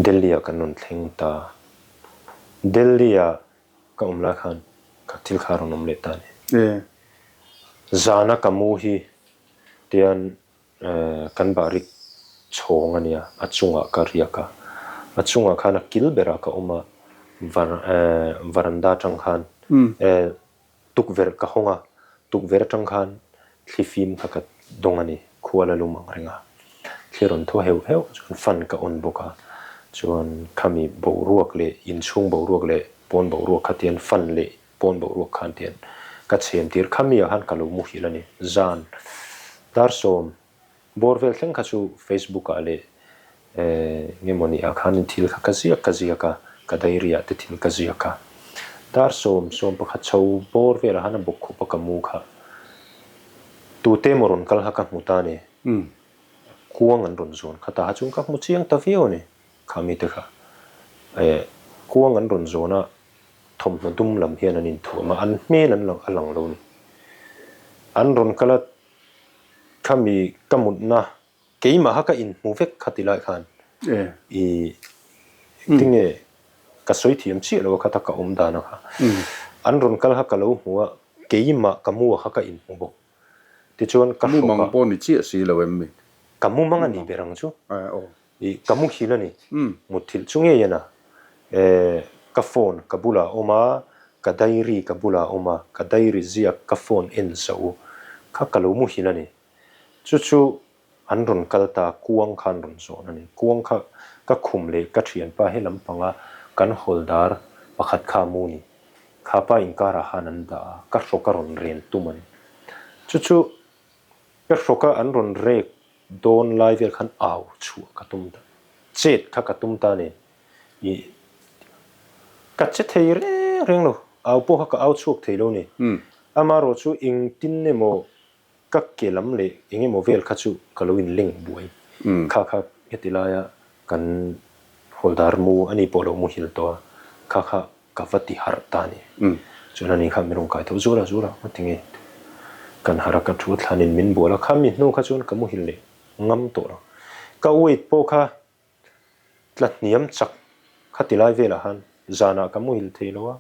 Delhi ah kan rawn thleng ta, Delhi ah ka awm lai khan ka thil kha a rawn awm leh ta ni, zana ka mu hi tian Kan barik chhawng a nia, a chungah ka riak a, a chungah khan a kil berah ka awm a, varanda atang khan tukverh ka hawng a, tukverh atang khan thli fim kha ka dawng a ni, khua la lum ang reng a, thli rawn thaw heuh heuh chuan fan ka on bawk a, chuan khami boruak leh inchhung boruak leh pawn boruak kha tian fan leh Pawn boruak khan tian ka chhem tir kha mi ah khan ka lo muhil a ni. Zan dar sawm bawr vel thleng kha chu Facebook ah leh nge maw ni ah khan thil kha ka ziak ka ziak a, ka diary ah te thil ka ziak a. Dar sawm sawm pakhat chho bawr vel ah khan a bawk khup a ka mu kha. Tute emaw rawn kal kha ka hmu ta a ni. Kuang an rawn zawn kha ta kha chuan ka hmu chiang ta viau a ni. Kha mite kha kuang an rawn zawn a. Thawmhnaw dum lam hian an inthuam a, an hmel an lang a lang lo ni. An rawn kal a, khami ka mutna keimaha ka inhmu vek kha ti lai khan i tinge ka sawi thiam chiah lo a khata ka awm dan a kha. An rawn kal kha ka lo hmu a, keimah ka mu a kha ka inhmu bawk. Tichuan ka hrawk a. Mumang pawh ni chiah si lo em mi? Ka mumang a ni ber ang chu. I ka muhil a ni. Mutthilh chu ngei a na. E, ka phone ka bulah a awm a, ka diary ka bulah a awm a, ka diary ziak ka phone en zo kha ka lo muhil a ni. Chu chu an rawn kal ta, kuang kha an rawn zawn a ni. Kuang kha ka khum leh ka thianpa he lampanga kan hawldar pakhat kha a mu ni. Kha pa inkarah khan an dah a, ka hrawk a rawn ren tum a ni. Chu chu ka hrawka an rawn rek Dawn lai vel khan au chhuah ka tum ta, chet kha ka tum ta nen i ka che thei reng reng lo, au pawh kha ka au chhuak thei lo ni. Amaherawh chu engtin emaw ka ke lam leh eng emaw vel kha chu ka lo inleng buai. Kha kha heti laia kan hawldar mu a ni pawh lo muhil tawh a, kha kha Ka va ti harh ta a ni. Chuan ani kha min rawn kai tho zura zura a ti nge. Kan harh a ka thu thlanin min bual a, khami hnu kha chuan ka muhil leh ngam tawh lo. Ka weight pawh kha tla hniam chak kha ti lai velah khan zanah ka muhil thei lo a,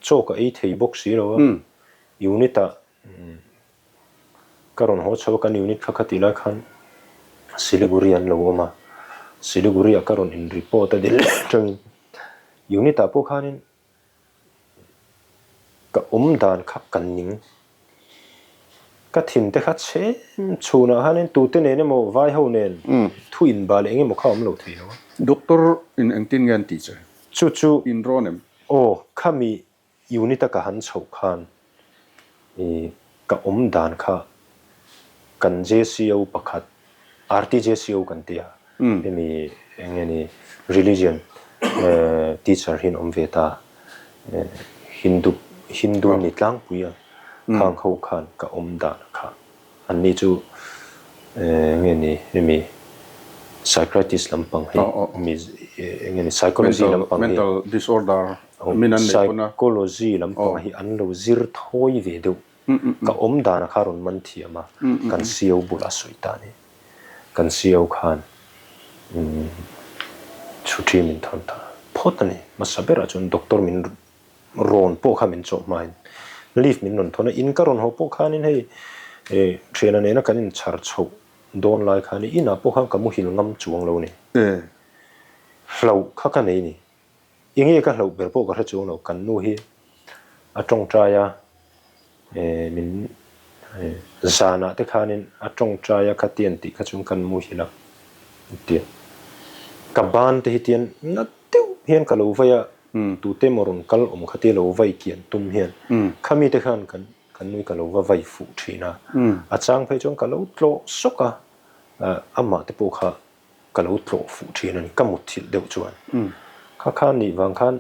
chaw ka ei thei bawk si lo a, unit ah ka rawn haw chho a, kan unit kha kha ti lai khan Siliguri an lo awm a, Siliguri ah ka rawn in report a Delhi atangin. Unit ah pawh khanin Ka awm dan kha ka ning. Ka thin te kha chhem chhunah khanin tute nen emaw vai ho nen thu inbah leh eng emaw kha awm lo thei lo a. Doctor in engtin nge an tih che? Chu chu. In rawn em? Aw, khami unit a ka han chhoh khan i ka awm dan kha kan JCO pakhat RTJCO kan ti a, hemi eng nge ni religion teacher hi an awm ve ta, Hindu Hindu ni tlangpui a khang ho khan ka awm dan kha anni chu eng nge ni hemi psychiatrist lampang hi mi eng nge ni psychology lampang hi mental disorder min an neih pawn a psychology lampang hi an lo zir thawi ve deuh Ka awm dan kha rawn man thiam a, kan CEO bulah sawi ta a ni. Kan CEO khan chhuṭi min thawn ta phawt a ni. Hmasa berah chuan doctor min rawn pawh kha min chawh hmain leave min rawn thawn a, in ka rawn haw pawh khanin hei thiana nena kan inchhar chhoh dawn lai khan inah pawh khan ka muhil ngam chuang lo a ni. Hlauh kha ka nei a ni. Enge ka hlauh ber pawh ka hre chuang lo, kan nu hi a tawngtai a, min zanah te khanin a tawngtai a khatian tih kha chuan kan muhil a tia. Ka ban te hi tian na deuh hian ka lo vai a, tute emaw rawn kal awm kha tia lo vai kian tum hian khami te khan kan kan nui ka lo va vai fuh thin a, a chang phei chuan ka lo tlawh sawk a, amah te pawh kha ka lo tlawh fuh thin a ni, ka mutthilh deuh chuan. Kha khan nih vang khan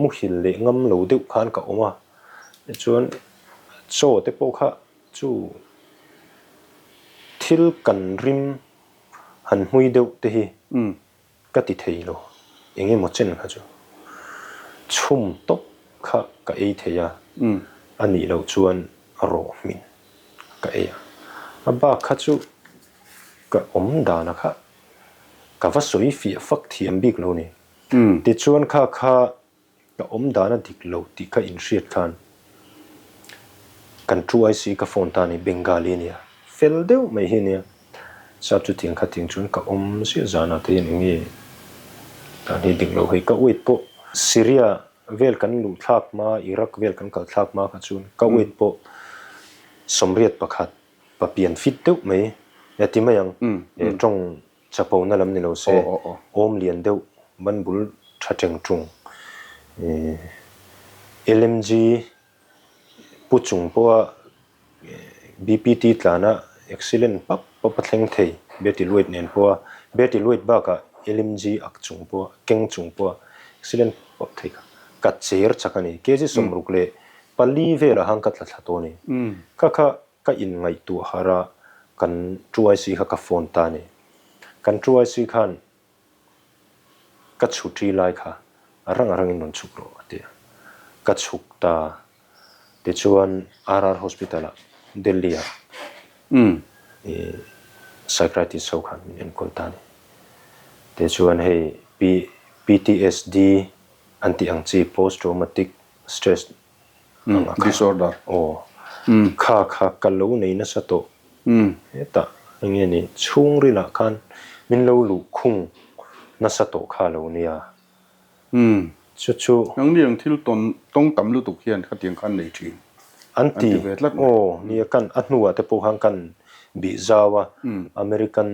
muhil leh ngam lo deuh khan ka awm a, tichuan chaw te pawh kha chu thil kan rim han hmui deuh te hi ka ti thei lo, eng emaw chen kha chu chhum tawp kha ka ei thei a, a nih loh chuan rawh hmin ka ei a, a bak kha chu Ka awm dana kha ka va sawi fiah fak thiam bik lo ni. Tichuan kha kha ka awm dana dik lo tih ka inhriat khan kan 2IC ka phone ta ni Bengali ania fel deuh mai hi ania sap chutiang khatiang chuan ka awm ziah zana te hian eng nge dan hi dik lo hei ka weight pawh Syria vel kan luh thlak hma Iraq vel kan kal thlak hma kha chuan ka weight pawh 81 Pa pian fit deuh mai e ti mai ang, e tawng chapona lam ni lo se, awm lian deuh, ban bul tha teng tung, e LMG pu chung pawha BPT tlana accident pap pap a thleng thei, Betty Luit nen pawha Betty Luit bakah LMG ak chung pawha keng chung pawha accident pap thei kha ka cher chak a ni, kg 64 velah khan ka tla thla tawh a ni, kha kha Ka inngaihtuah har a, kan 2IC kha ka phone ta a ni. Kan 2IC khan ka chhuṭi lai kha a rang a rangin rawn chhuk rawh a ti a. Ka chhuk ta. Tichuan RR Hospital ah Delhi ah psychiatrist ho khan min enkawl ta a ni. Tichuan hei PTSD an tih ang chi post traumatic stress Disorder. Aw. Kha kha ka lo nei nasa tawh. Hetah eng nge ni chhungrilah khan min lo luh khung nasa tawh kha lo nia. Chu chu. Nangni ang thil tawn tawng tam lutuk hian khatiang khan nei thin. An ti ve tlat mai. Aw nia kan a hnuah te pawh khan kan bih zau a American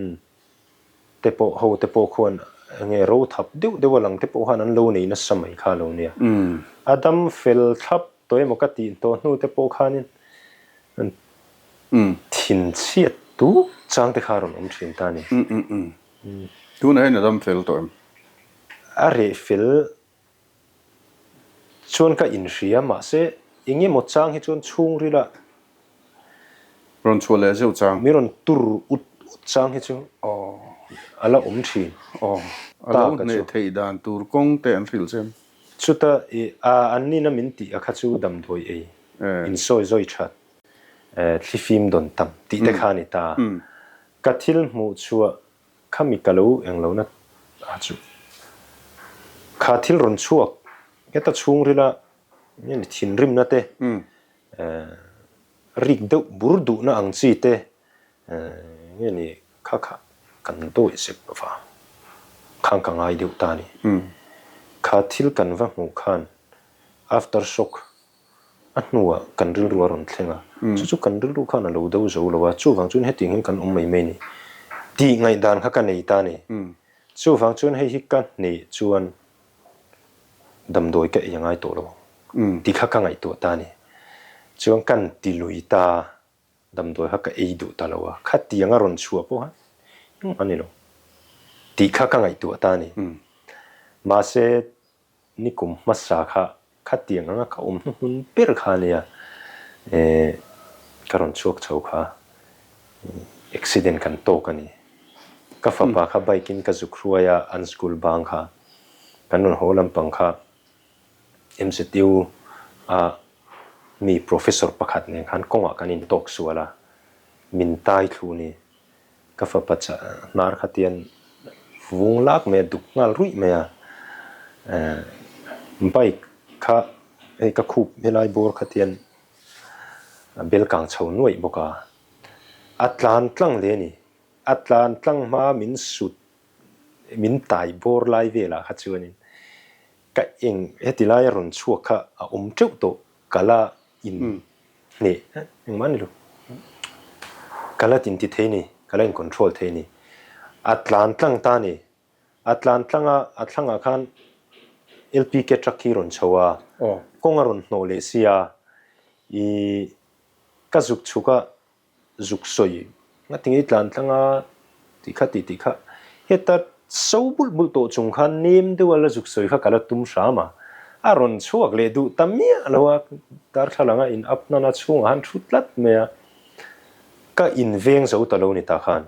te pawh ho te pawh khuan enge ro thap deuh deuh a lang te pawh khan an lo nei nasa mai kha lo nia. A dam fel thlap tawh emaw ka tih tawh hnu te pawh khanin thinchhiat tuk chang te kha a rawn awm thin ta a ni. Tunah hian a dam fel tawh em? A reh fel Chuan ka inhria, mahse eng emaw chang hi chuan chhungrila Rawn chhuah leh zeuh chang. Mi rawn tur ut ut chang hi chu a la awm thin. Aw, a lo hneh theih dan tur kawng te an hrilh chem. Chuta i a an nina min tih a kha chu damdawi ei, insawi zawi that, thlifim dawn tam tih te kha a ni ta. Ka thil hmuh chhuah Khami ka lo eng lo na a chu. Kha thil rawn chhuak heta chhungrila nge ni thinrimna te, rik deuh bur duhna ang chi te nge ni kha kha kan dawih zep lova khang ka ngai deuh ta a ni. Kha thil kan va hmuh khan after shock. A hnuah kan rilru a rawn thleng a, chu chu kan rilru khan a lo do zo lo a, chuvang chuan hetiang hian kan awm mai mai ni tih ngaihdan kha ka nei ta a ni. Chuvang chuan hei hi ka hneh chuan damdawi ka ei a ngai tawh lo ang tih kha ka ngaihtuah ta a ni. Chuan kan ti lui ta, damdawi kha ka ei duh ta lo a, khatiang a rawn chhuah pawh khan engmah a ni lo tih kha ka ngaihtuah ta a ni. Mahse Nikum hmasa kha khatiang anga ka awm hnuhnun ber kha ania eh ka rawn chhuak chho kha accident kan tawk a ni. Ka fapa kha bike in ka zuk hruai a an school bang kha kan rawn haw lampang kha MZU a mi professor pakhat nen khan kawngah kan intawk sual a min tai thlu ni. Ka fapa hnar kha tian vung lak mai a, duk nghal ruih mai a. Bike kha hei ka khup helai bawr kha tian a bel kang chho nuaih bawk a. A tlan tlang hle a ni. A tlan tlang hma min sut min tai bawr lai velah kha chuanin ka eng heti laia rawn chhuak kha a awm teuh tawh ka la in hneh engmah a ni lo. Ka la tinti thei ni, ka la in control thei ni. A tlan tlang ta ni, a tlan tlang a, a thlangah khan LPK truck hi rawn chho a, kawng a rawn hnawh leh si a, ih ka zuk chhuk a, zuk sawi ngatinge i tlan tlang a tih kha tih tih kha heta so bulh bulh tawh chung khan nem deuh a la zuk sawi kha ka la tum hram a, a rawn chhuak leh duh ta miah lo a, darthlalang a in up hnan a chhungah han thu tlat mai a, ka inveng zo ta lo ni ta khan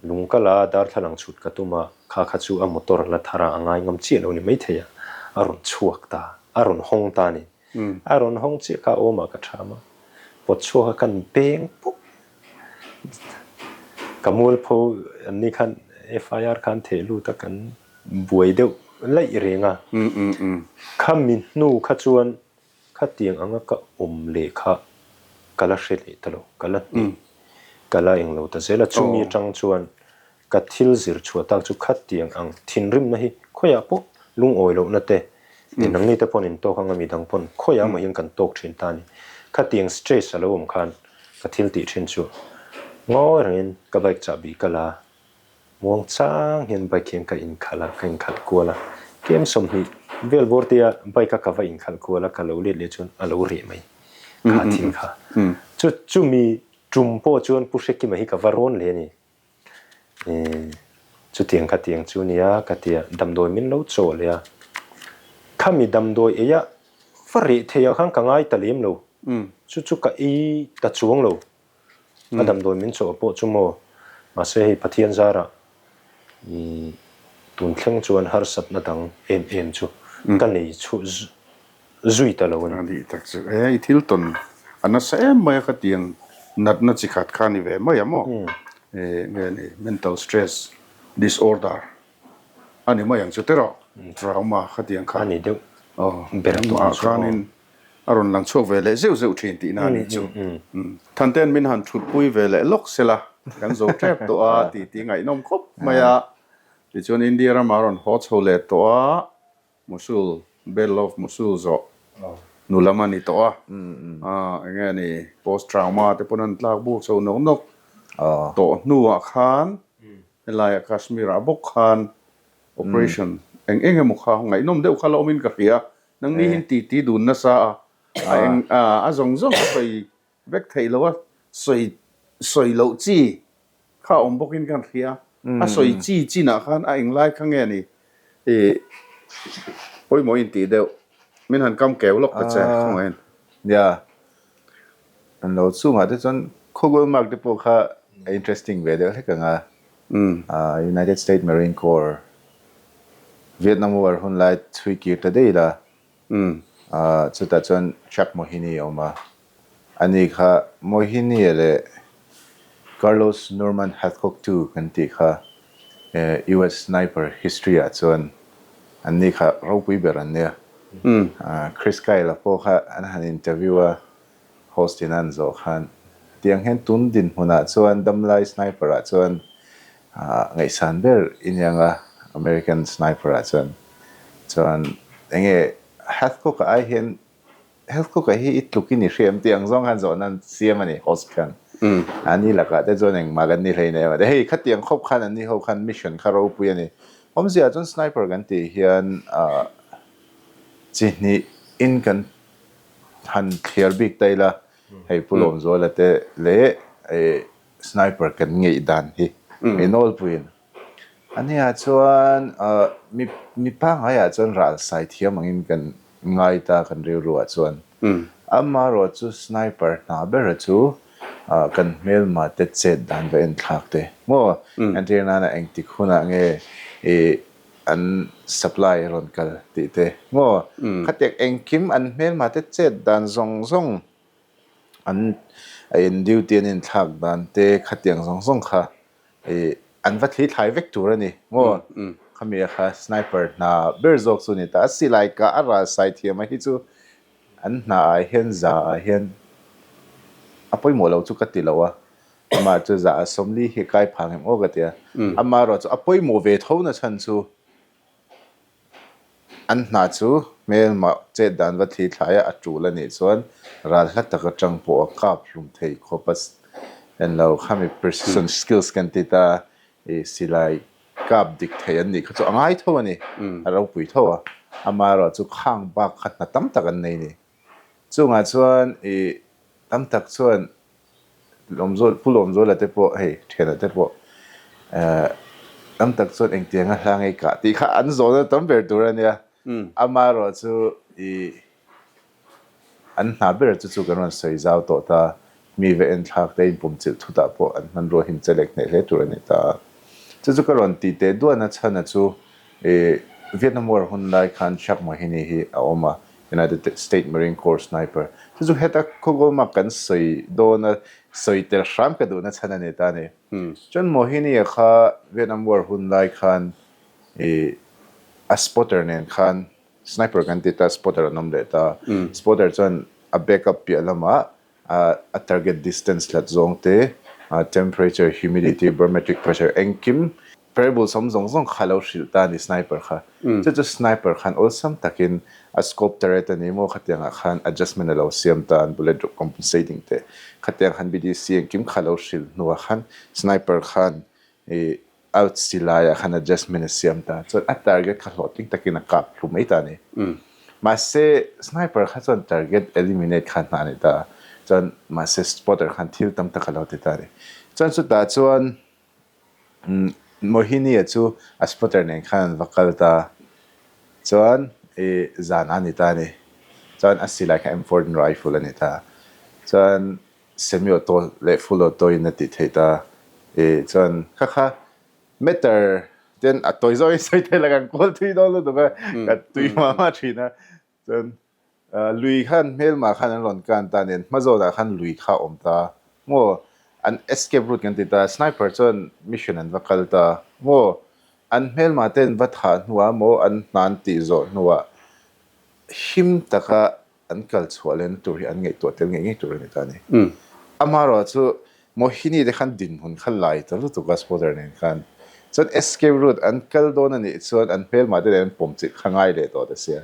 lung ka la a darthlalang chhut ka tum a, kha kha chu a motor a la thar a, a ngai ngam chiah lo ni maithei a, a rawn chhuak ta, a rawn hawng ta a ni. A rawn hawng chiah kha awmah ka tham a, pawt chhuak a kan peng pawp. Ka mualpho an ni khan FIR khan theh lut a kan buai deuh laih reng a. Khami hnu kha chuan khatiang anga ka awm leh kha ka la hre leh ta lo, ka la hneh, ka la englo ta zel a. Chumi atang chuan Ka thil zir chhuah tak chu khatiang ang thinrimna hi khawiah pawh lungawi lohna te leh nangni te pawn in tawk anga midang pawn khawiah emaw hian kan tawk thin ta a ni. Khatiang stress a lo awm khan ka thil tih thin chu ngawi rengin ka bike chahbi ka la a, muang chang hian bike hian ka inkhalh a, ka inkhalh kual a. Kem 20 vel bawr tia bike a ka va inkhalh kual a, ka lo let leh chuan a lo reh mai kha thil kha. Chu chumi tum pawh chuan Pu Hrekima hi ka va rawn leh a ni. Chutiang khatiang chu nia ka ti a, damdawi min lo chawh leh a. Khami damdawi ei a va reh thei ah khan ka ngai ta lem lo. Chu chu ka ei ta chuang lo. A damdawi min chawh pawh chu maw. Mahse hei Pathian zarah tun thleng chuan harsatna dang em em chu ka nei chhuah zui ta lo a ni. A nih tak chu e, i thil tawn a nasa em mai a khatiang natna chi khat kha a ni ve mai a maw? E, nge ni mental stress disorder a ni mai ang chu tiraw? Trauma khatiang kha. A ni deuh ber tawh ang chu aw. Khanin a rawn lang chhuak ve leh zeuh zeuh thin tihna a nih chu. Thante'n min han thutpui ve leh lawk sela kan zo tep tawh a ti tih ngaihnawm khawp mai a. Tichuan India ramah a rawn haw chho leh tawh a. Mosul, Battle of Mosul zawh nu lam a ni tawh a, eng nge ni post trauma te pawn an tlak buk chho nawk nawk tawh hnuah khan helaiah Kashmir ah bawk khan operation eng eng emaw kha ngaihnawm deuh kha la awmin ka hria, nangni hin titi dun nasa a, a eng a zawng zawng a sawi Vek theih lo a sawi sawi loh chi kha a awm bawkin kan hria. A sawi chi chinah khan a englai kha nge ni i pawimawh in tih deuh. Min han kam keu lawk ta che khawngaih in. Nia, an lo chungah te chuan Google Mark te pawh kha a interesting ve deuh hlek ang a. United States Marine Corps Vietnam War hun lai chhui kir ta daih ila Chutah chuan Chuck Mohini a awm a, ani kha Mohini-a leh Carlos Norman Hathcock tu kan tih kha US sniper history ah chuan anni kha ropui ber an nia. Chris Kyle-a pawh kha an han interview a, host in an zawh khan tiang hian tun dinhmunah chuan damlai sniper ah chuan ngaihsan ber i ni ang a, American sniper ah chuan. Chuan enge Hathcock-a ai hian Health Cooker hi i tlukin i hriam tih ang zawng khan zawhna an siam a ni host khan. Ani lakah te chuan engmah kan ni hlei nei a. Hei khatiang khawp khan anni ho khan mission kha ropui a ni. Awmzia chuan sniper kan tih hian chi hnih in kan han thliar bik ta ila hei Pu Lawmzuala te leh sniper kan ngeih dan hi mi nawlpuiin A nia chuan mi mi pangaiah chuan ral sai thiam angin kan ngai ta kan rilruah chuan. Amaherawh chu sniper hna bera chu kan hmelma te chet dan va en thlak te maw? Entir nana engtik hunah nge i an supply rawn kal tih te maw? Khatiang engkim an hmelma te chet dan zawng zawng an in duty an inthlak dan te khatiang zawng zawng kha I an va thli thlai vek tur a ni maw? Khami a kha sniper hna ber zawk chu a ni ta. A silai kah a ral sai thiam a hi chu an hna ah hian za ah hian a pawimawh lo chu ka ti lo a. Amah chu za ah 40 hi kai phang em aw ka ti a. Amaherawh chu a pawimawh ve tho na chhan chu An hna chu hmelmah chet dan va thli thlaia a tul a nih chuan ral hla tak atang pawh a kap hlum thei khawp a en lo. Khami precision skills kan ti ta i silai kap dik thei an nih kha chu a ngai tho a ni, a ropui tho a. Amaherawhchu khang bak kha hna tam tak an nei ni. Chungah chuan i tam tak chuan Lawmzawl, Pu Lawmzawla te pawh hei thiana te pawh tam tak chuan engtianga hla ngei kah tih kha an zawhna tam ber tur a nia. Amaherawh chu i an hna ber chu chu kan rawn sawi zau tawh ta. Mi va en thlak te inpawmchilh thutah pawh an hmanrua hin chelek hneh hle tur a ni ta. Chu chu ka rawn tih teh duahna chhana chu i Vietnam War hun lai khan Chuck Mohini hi a awm a, United State Marine Corps Sniper. Chu chu heta khawgawlma kan sawi dawn a, sawi tel hram ka duhna chhan a ni ta a ni. Chuan Mohini-a kha Vietnam War hun lai khan i a spotter nen khan sniper kan ti ta, spotter an awm leh ta. Spotter chuan a backup piah lamah a target distance hlat zawng te, temperature, humidity, barometric pressure engkim variable sawm zawng zawng kha lo hrilh ta a ni sniper kha. Chu chu sniper khan awlsam takin a scope turret a ni maw khatiangah khan adjustment a lo siam ta an bullet drop compensating te khatiang khan BDC engkim kha lo hrilh hnuah khan sniper khan i A silaiah khan adjustment a siam ta. Chuan a target kha hlawhtling takin a kap thlu mai ta a ni. Mahse, sniper kha chuan target eliminate kha hna a ni ta. Chuan mahse spotter khan thil tam tak a lo ti ta a ni. Chuan chutah chuan Mohini-a chu a spotter nen khan an va kal ta. Chuan i zan a ni ta a ni. Chuan a silai kha M14 rifle a ni ta. Chuan Semi auto leh full auto in a tih theih ta i chuan kha kha meter ten a tawi zawk in sawi thei la kan kawl thui dawn lutuk a ka tui hma hma thin a chuan lui khan hmelmah khan an rawn kan ta nen hma zawnah khan lui kha a awm ta maw an escape route kan ti ta sniper chuan mission an va kal ta maw an hmelmah ten va thah hnuah maw an hna an tih zawh hnuah him taka an kal chhuah lehna tur hi an ngaihtuah tel ngei ngei tur a ni ta a ni. Amaherawh chu Mohini te khan dinhmun kha lai ta lutuk a spotter nen khan. Chuan escape route an kal dawn a nih chuan an hmelmah te nen an pawm chilh kha ngai leh tawh ta sia.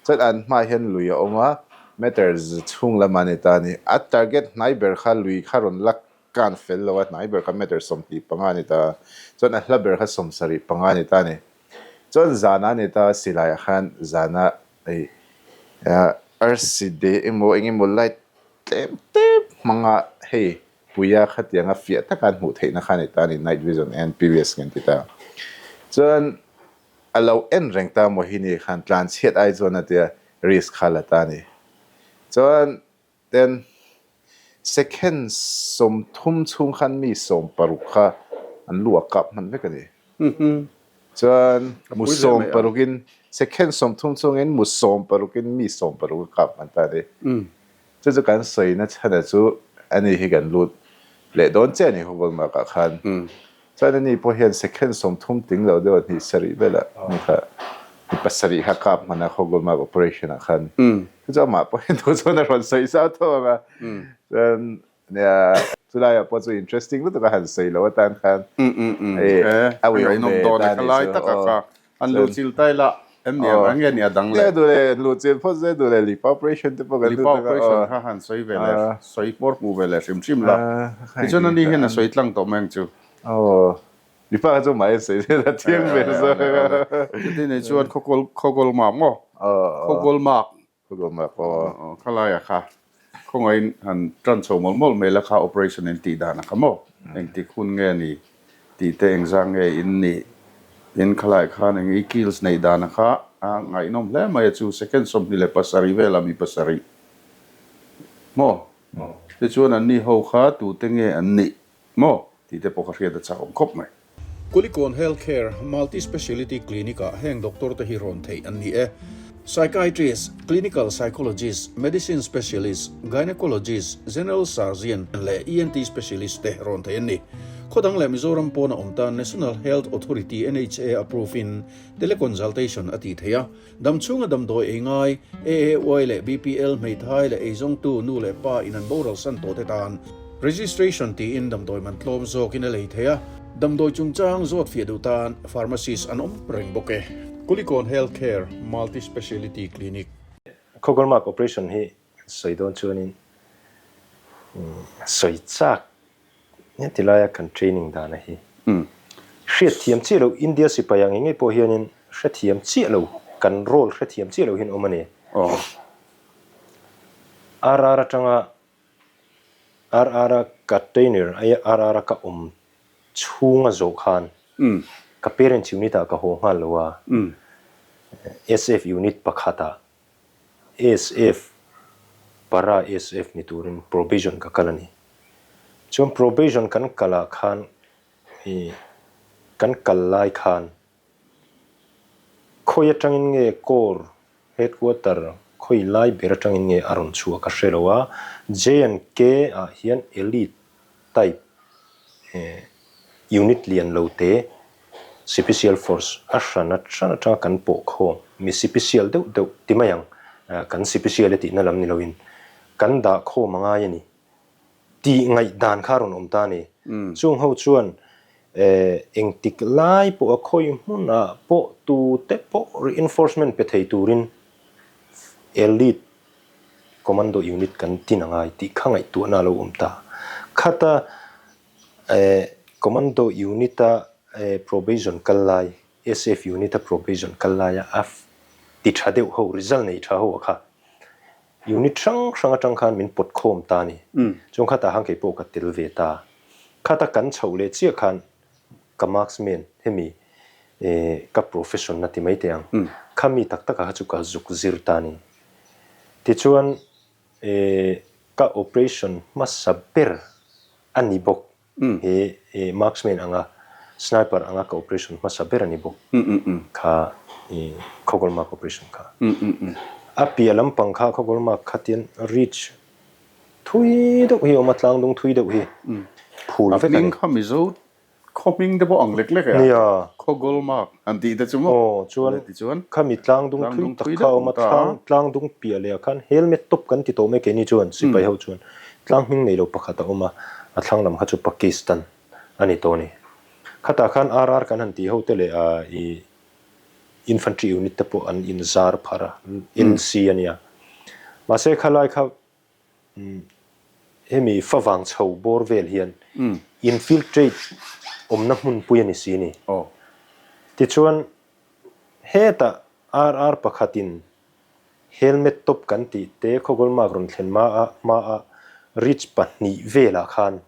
Chuan an hmaah hian lui a awm a, meter chhung lam a ni ta a ni. A target hnai ber kha lui kha rawn la kan fel lo a, hnai ber kha meter 25 a ni ta a, chuan a hla ber kha 75 a ni ta a ni. Chuan zan a ni ta a, silaiah khan zana Hei arsi de emaw eng emaw light tlem tep hmanga hei puia khatianga fiah taka an hmuh theihna kha a ni ta a ni, night vision NPVS kan ti ta. Chuan a lo en reng ta maw hi ni khan tlan chhiat ai chuan a tia risk kha la ta a ni. Chuan Ten second 30 chhung khan mi 16 kha an lu a kap hman vek a ni. Chuan mu 16 in second 30 chhungin mu 16 in mi 16 a kap hman ta a ni. Chu chu kan sawina chhana chu ani hi kan lut leh dawn chiah a ni Google Map ah khan. Chuan ani pawh hian second 30 tling lo deuh a hnih sarih velah ni kha ni pasarih kha kap hman a Google Map operation ah khan. Chu chu amah pawh hian tu chuan a rawn sawi zau tho ang a. Chuan nia chulai ah pawh chu interesting lutuk a han sawi lo atan khan a uiawm ve ta a nih chu aw. An luh chil tai lah. Em ni ang, enge ni a dang le? Nia duh leh luh chian phawt zel duh leh Lipa operation te pawh kan Lipa operation kha han sawi ve leh, sawi hmawr hmuh ve leh hrim hrim la. Tichuan ani hian a sawi tlang tawh mai ang chu. Aw, Lipa kha chu mah en sawi zel a thiang ve zawk a. Chuti nei chuan khawkawl khawkawl mak maw? Khawkawl mak. Khawkawl mak aw. Khalaia kha Khawngaihin han tan chho mawlh mawlh mai la kha operation in tih dan a kha maw? Engtik hun nge ni tih te engzang nge in nih? Tin khalai khan eng i kills neih dan a kha a ngaihnawm hle mai a chu second 27 velah mi pasarih maw? Tichuan an ni ho kha tute nge an nih maw? Tih te pawh kha hriat a chak awm khawp mai. Kulikawn Health Care Multi Speciality Clinic ah heng doctor te hi rawn theih an ni e. Psychiatrist, Clinical Psychologist, Medicine Specialist, Gynecologist, General Surgeon leh ENT Specialist te rawn theih an ni. Khawdang leh Mizoram pawna awm tan National Health Authority, NHA, approve in teleconsultation a tih theih a. Damchhunga damdawi ei ngai, AAY leh BPL hmeithai leh eizawngtu nu leh pa in an boral san tawh te tan registration tiin damdawi man tlawm zawkin a lei thei a, damdawi chungchang zawt fiah duh tan pharmacist an awm reng bawk e. Kulikawn Health Care Multi Speciality Clinic. Khawkawlmak operation hi sawi dawn chuanin sawi chak Heti laia kan training dana hi hriatthiam chiah lo India sipai ang engei pawh hianin hrethiam chiah lo kan role hrethiam chiah lo hian awm a ni. RR atanga RR a ka trainer aia RR a ka awm chhunga zawh khan ka parents unit ah ka haw nghal lo a, SF unit pakhatah SF, Para SF ni turin probation ka kal a ni. Chuan probation kan kal ah khan i kan kal lai khan khawi atangin nge Corps Headquarter khawi lai ber atangin nge a rawn chhuah ka hre lo a, J&K ah hian Elite Type Unit lian lo te Sipisial Force a hran hran atanga kan pawh khawm mi sipisial deuh deuh ti mai ang kan sipisial e tihna lam ni loin kan dah khawm a ngai a ni tih ngaihdan kha a rawn awm ta a ni. Chung ho chuan engtik lai pawh a khawi hmunah pawh tute pawh reinforcement pe thei turin elite Commando Unit kan tin a ngai tih kha ngaihtuahna a lo awm ta. Khata Commando Unit-a probation kal lai, SF Unit-a probation kal laia a ti tha deuh ho, result nei tha ho a kha unit hrang hrang atang khan min pawt khawm ta a ni. Chuan khatah khan kei pawh ka tel ve ta. Khata kan chhoh leh chiah khan ka marksman hemi ka profession na ti mai teh ang, khami tak takah kha chu ka zuk zir ta a ni. Tichuan ka operation hmasa ber a ni bawk he marksman anga sniper anga ka operation hmasa ber a ni bawk kha Khawkawlmak operation kha. A piah lampang kha Khawkawlmak khatin reach thui deuh hi a awm a, tlangdung thui deuh hi phul vek a ni. A hming kha Mizo Khaw hming te pawh ang lek lek e a. Nia. Khaw Goldmark han tih te chu maw? Aw, chuan Tichuan khami tlangdung thui tlangdung tak thui kha a deuh awm a, ta a. thlang tlangdung piah leh ah khan helmet tawp kan ti tawh mai keini chuan sipai ho chuan tlang hming nei lo pakhat a awm a, a thlang lam kha chu Pakistan a ni tawh a ni. Khatah khan RR kan han tih ho te leh ah i infantry unit te pawh an inzar pharh a, LC a nia. Mahse khalai kha Hemi favang chho bawr vel hian infiltrate awmna hmunpui a ni si ni. Tichuan hetah RR pakhatin helmet top kan tih te Khawgawlmak rawn thlen hma a hma a ridge pahnih velah khan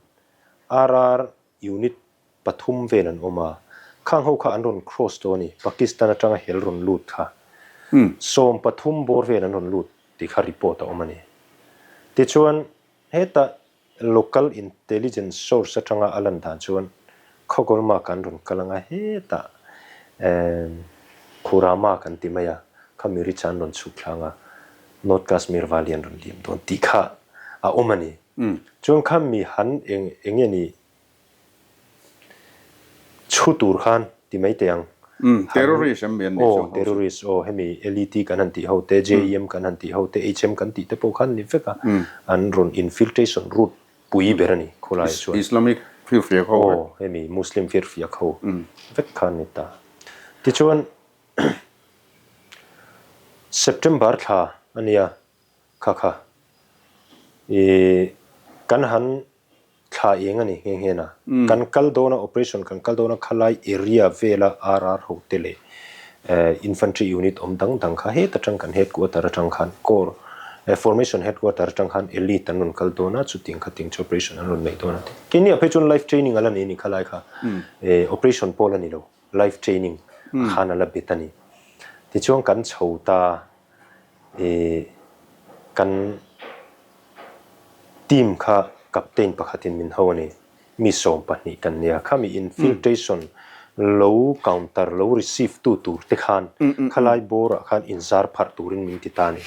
RR unit pathum vel an awm a, khang ho kha an rawn cross tawh a ni, Pakistan atanga hel rawn lut kha 13 bawr vel an rawn lut tih kha report a awm a ni. Tichuan heta local intelligence source atanga a lan dan chuan Khawkawlmak an rawn kal anga hetah Khurama kan ti mai a, khami richa an rawn chhuk thlang a, North Kashmir Valley an rawn liam dawn tih kha a awm a ni. Chuan khami han eng enge ni Chhu tur khan ti mai teh ang. Umm, terrorist em mi an nih Aw, chuang ho chu. terrorist aw, hemi LET kan han tih ho te, JEM kan han tih ho te, HM kan tih te pawh khan ni vek a, an rawn infiltration route pui ber a ni khawlaiah chuan. Islamic firfiak ho vek. Aw, hemi Muslim firfiak ho vek khan ni ta. Tichuan. September thla a nia kha kha ih kan han thla eng a ni nghe nghe na. Kan kal dawn a operation kan kal dawn a khalai area vela RR ho te leh infantry unit awm dang dang kha het atang kan headquarter atang khan corps formation headquarter atang khan elite an rawn kal dawn a chutiang khatiang chu operation an rawn neih dawn a ti. Keini ah phei chuan life training a la nei a ni khalai kha operation pawl a ni lo life training khan a la bet a ni. Tichuan kan chho ta Ih kan team kha captain pakhatin min ho a ni. Mi 12 kan nia. Khami infiltration lo counter lo receive tu tur te khan khalai bawrah khan inzar pharh turin min ti ta a ni.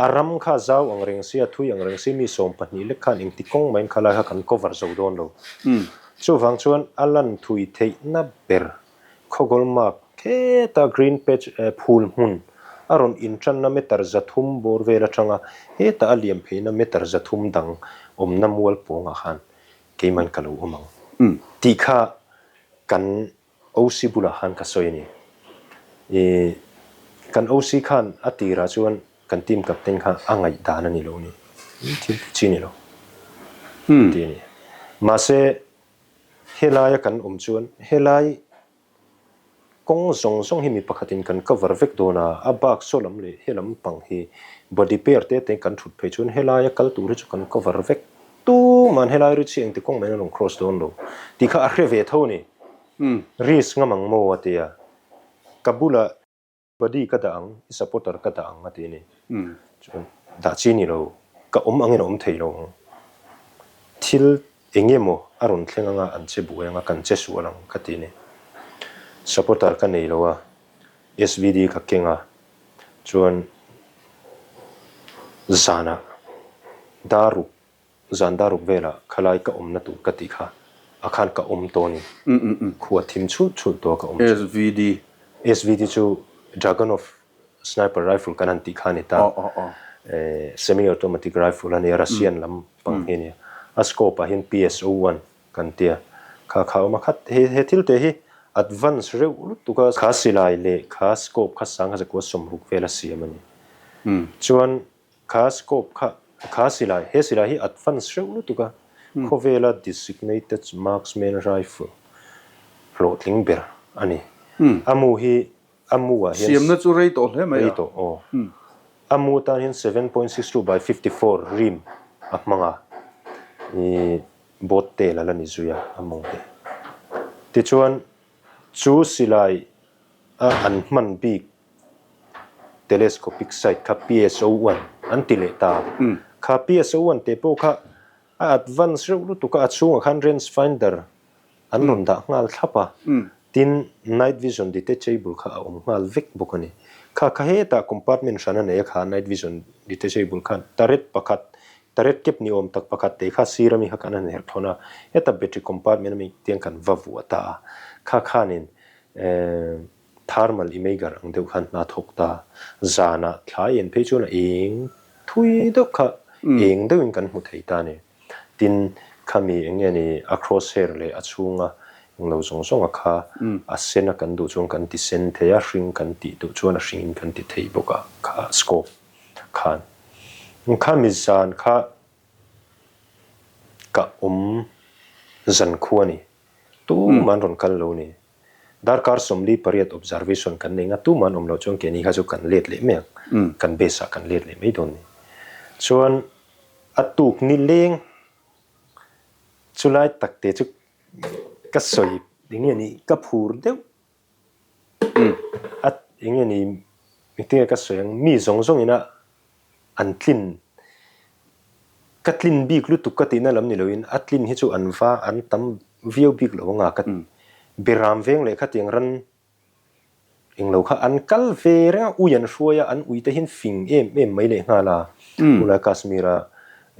A ram kha zau ang reng si, a thui ang reng si mi 12 lek khan engti kawng maiin khalai kha kan cover zo dawn lo. Chuvang chuan a lan thui theihna ber Khawgol mark heta green patch phul hmun a rawn intanna meter 300 bawr vel atanga heta a liam pheina meter 300 dang awmna mual pawngah khan keiman ka lo awm ang tih kha kan OC bulah khan ka sawi a ni. Ih kan OC khan a tirah chuan kan team captain kha a ngaihdan a ni lo a ni, thil chi a ni lo tih a ni. Mahse Helaia kan awm chuan helai kawng zawng zawng hi mi pakhatin kan cover vek dawn a, a bak saw lam leh he lam pang hi body pair te te kan thut phei chuan helaia kal tur hi chu kan cover vek tuman helai ri chi engti kawng mai an rawn cross dawn lo tih kha a hre ve tho a ni. Risk ngam ang maw a ti a, ka bulah Body ka dah ang, i supporter ka dah ang a ti a ni. Chuan dah chi ni lo, ka awm angin a awm thei lo ang. Thil eng emaw a rawn thleng anga an che buai anga kan che sual ang ka ti a ni. Supporter ka nei lo a, SVD ka keng a, chuan zanah daruk Zan daruk velah khalai ka awmna tur ka tih kha a khan ka awm tawh a ni. Khua thim chhut chhut tawh a ka awm chu. SVD. SVD chu Dragunov sniper rifle kan han tih kha a ni ta. Semi automatic rifle a nia, Russian lam pang hi a nia. A scope ah hian PSO one kan tia. Kha kha awm a khat he thil te hi advance reuh lutuk a. Kha silai leh kha scope kha sangha zakua 60 vel a siam a ni. Chuan Kha scope kha, kha silai, he silai hi advance hreuh lutuk a, khawvela designated marksman rifle hlawhtling ber a ni. A mu hi, a mu ah hian. Siamna chu rei tawh hle mai a. Rei tawh, aw. A mu tan hian 7.62 by 54 rim a hmang a, ih boat tail a la ni zui a, a mawng te. Tichuan, chu silai a an hman bik Telescopic sight kha PSO one an ti leh ta. Kha PSO one teh pawh kha a advance reuh lutuk a, a chhungah khan range finder an rawn dah nghal thlap a, tin night vision detachable kha a awm nghal vek bawk a ni. Kha kha hetah compartment hran a nei a kha night vision detachable khan turret pakhat, turret cap ni awm tak pakhat teh kha sir ami kha kan han herh thawn a, heta battery compartment ami tiang kan va vuah ta a, kha khanin eh. Thermal imager ang deuh khan hna thawk ta. Zanah thlai en phei chuan a eng thui deuh kha eng deuhin kan hmu thei ta a ni. Tin, khami eng nge ni a crosshair leh a chhunga englo zawng zawnga kha a sen a kan duh chuan kan ti sen thei a, hring kan tih duh chuan a hringin kan ti thei bawk a kha scope khan. Khami zan kha ka awm zan khu a ni. Tuman rawn kal lo ni. Darkar 48 observation kan nei nga tuman awm loh chuan keini kha chu kan let leh mai ang. Kan base ah kan let leh mai dawn ni. Chuan a tuk ni leng chulai tak te chu ka sawi eng nge ni ka phur deuh a eng nge ni engtin nge ka sawi ang mi zawng zawng ina an tlin ka tlin bik lutuk ka tihna lam ni loin a tlin hi chu an va an tam viau bik lo anga ka Beram veng leh khatiang ran englo kha an kal ve reng a ui an hruai a an ui te hian fing em em mai leh nghal a tunlai Kashmir a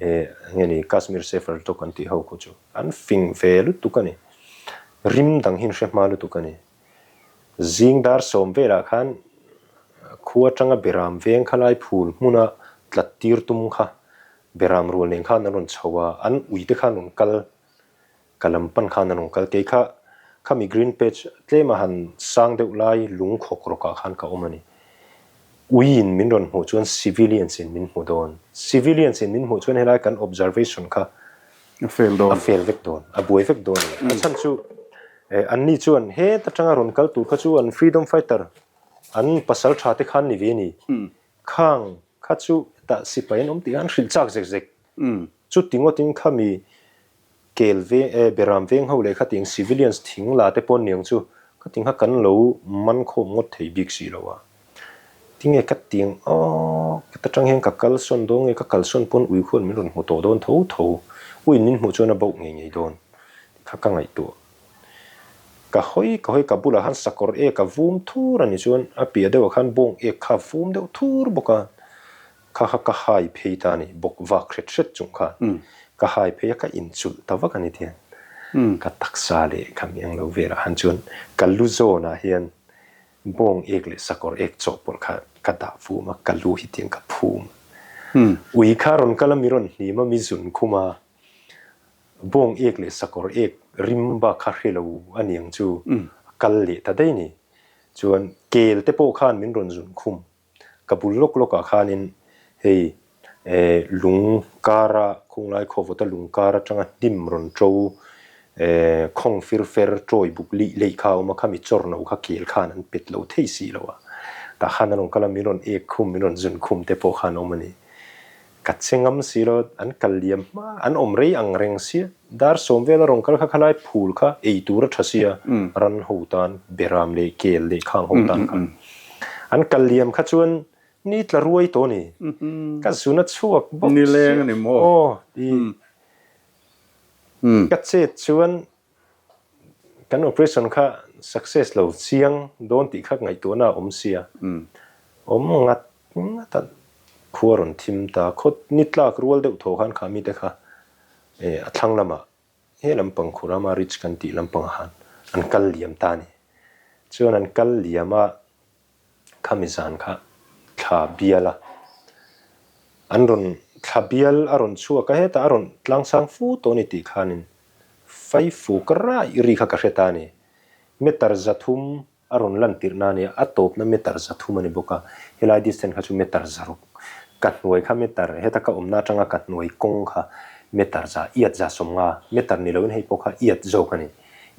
eh nge ni Kashmir Safer Dog an tih ho khu chu an fing ve lutuk a ni rim dang hi an hre hma lutuk a ni. Zing dar 10 velah khan khua atanga Beram veng khalai phul hmuna tlat tir tum kha Beram rual nen khan an rawn chho a, an ui te khan rawn kal, ka lam pan khan an rawn kal. Kei kha khami green patch tlema han sang deuh lai lung khawk rawkah khan ka awm a ni. Uiin min rawn hmuh chuan civilians in min hmu dawn. Civilians in min hmuh chuan helai kan observation kha a fail dawn. A fail vek dawn. A buai vek dawn a ni. A chhan chu anni chuan heta tanga rawn kal tur kha chu an freedom fighter, an pasal tha te khan ni ve a ni. Khang kha chu hetah sipai an awm tih kha an hrilh chak zek zek. Chuti ngawtin khami Kel veng e, Beram veng ho leh khatiang civilians thing la te pawh niang chu khatiang kha kan lo man khawm ngawt thei bik si lo a. Tinge ka tiang aww ka ta tang hian ka kal sawn dawn nge ka kal sawn pawn ui khuan min rawn hmu tawh dawn tho tho, uiin min hmuh chuan a bauh ngei ngei dawn tih kha ka ngaihtuah. Ka hawi ka hawi ka bulah khan sakawr ek a vum thur a ni chuan a piah deuhah khan bawng ek kha a vum deuh thur bawk a. Kha kha ka hai phei ta a ni, bawk vak hret hret chung khan ka hai phei a, ka inchulh ta vak a ni tiang. Ka taksa leh ka miang lo velah han chuan ka lu zawnah hian bawng ek leh sakawr ek chawhpawlh kha ka dah fum a, ka lu hi tiang ka phum. Ui kha rawn kal a, mi rawn hnim a, mi zun khum a, bawng ek leh sakawr ek rim bak kha hre lo a niang chu a kal leh ta daih a ni. Chuan kel te pawh khan min rawn zun khum. Ka bul lawk lawkah khanin hei eh lung kara khunglai khawvawta lung kar atanga hnim rawn to eh khawng fir fer tawi buk lih leih kha a awm a, khami chawr no kha kel khan an pet lo thei si lo a, tah khan an rawn kal a, min rawn ek khum, min rawn zun khum te pawh khan a awm a ni. Ka che ngam si lo, an kal liam hma, an awm rei ang reng sia, dar sawm vel a rawn kal kha khalai phul kha ei tur a tha sia, ran ho tan, beram leh kel leh khang ho tan kha. An kal liam kha chuan ni tla ruai tawh a ni. Ka zun a chhuak bawk sia. Nileng a ni maw? Aw, ti. Ka chet chuan Kan operation kha success lo chiang dawn tih kha ngaihtuahna a awm sia. Awm ngat ngat a khua rawn thim ta. Khaw ni tlak rual deuh thaw khan kha mite kha a thlang lamah he lampang Khurama Ridge kan tih lampangah khan an kal liam ta a ni. Chuan an kal liam a Khami zan kha thla bial a an rawn thla bial a rawn chhuak a, hetah a rawn tlangsang fu tawh a ni tih khanin Faifuk raih ri kha ka hre ta a ni. Meter 300 a rawn lan tirhna a nia, a tawpna meter 300 a ni bawk a, helai distance kha chu meter 600. Ka hnuai kha meter, heta ka awmna atanga ka hnuai kawng kha meter za, iat 150, meter ni loin hei pawh kha iat zawk a ni.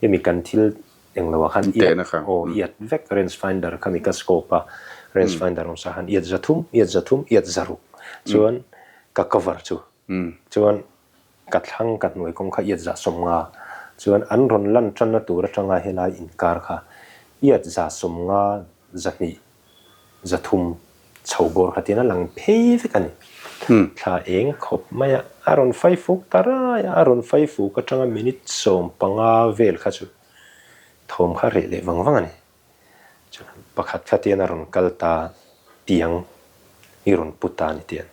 Hemi kan thil Englo ah khan iat aw iat vek range finder kha mi ka scope a range finder awm sa khan iat 300 iat 300 iat 600 chuan ka cover chu chuan ka thlang ka hnuai kawng kha iat 150 chuan an rawn lan tanna tur atanga helai inkar kha iat 150 200 300 chho bawr kha tian a lang phei vek a ni. Thla eng khawp mai a, a rawn fai fuk ta rai a, a rawn fai fuk atanga minute 15 vel kha chu thawm kha reh leh vang vang a ni. Chuan pakhat kha tian a rawn kal ta tiang i rawn pu ta a ni tian.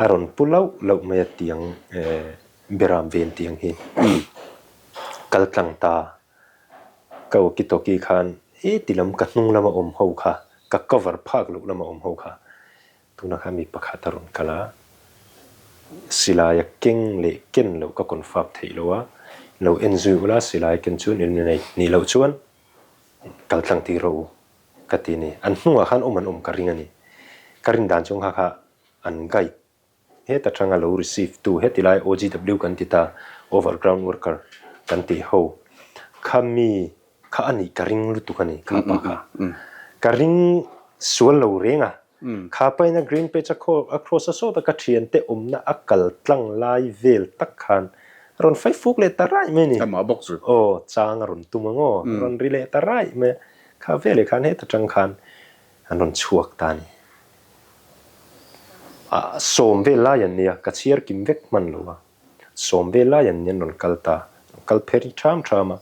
A rawn pu lauh lauh mai a tiang beram ven tiang hi kal tlang ta. Ka walkie talkie khan heti lam ka hnung lama awm ho kha, ka cover phak loh lama awm ho kha tunah khan mi pakhat a rawn kal a, silai a keng leh ken loh ka confirm theih lo a, lo en zui ula silai a ken chuan eliminate nih loh chuan kal tlang tir rawh u ka ti a ni. An hnungah khan awm an awm ka ring a ni. Ka rin dan chuan kha kha an guide Heta tanga lo receive tu heti lai OGW kan ti ta, Over Ground Worker kan tih ho kha mi kha a nih ka ring lutuk a ni kha pa kha. Ka ring sual lo reng a, kha paina green patch a a cross a sawta ka thiante awmna a kal tlang lai vel tak khan a rawn fai fuk leh ta raih mai a ni. Amah bawk chu. Aw, chang a rawn tum ang aw, a rawn ri leh ta raih mai a, kha veleh khan heta tang khan an rawn chhuak ta a ni. Ah, sawm vel lai an nia, ka chhiar kim vek hman lo a. Sawm vel lai an nia an rawn kal ta, an kal pher ṭham ṭham a.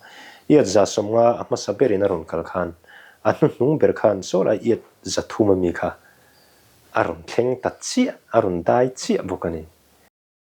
Iat 150 a hmasa berin a rawn kal khan, a hnuhnung ber khan saw lai iat 300 a mi kha a rawn thleng ta chiah, a rawn dai chiah bawk a ni.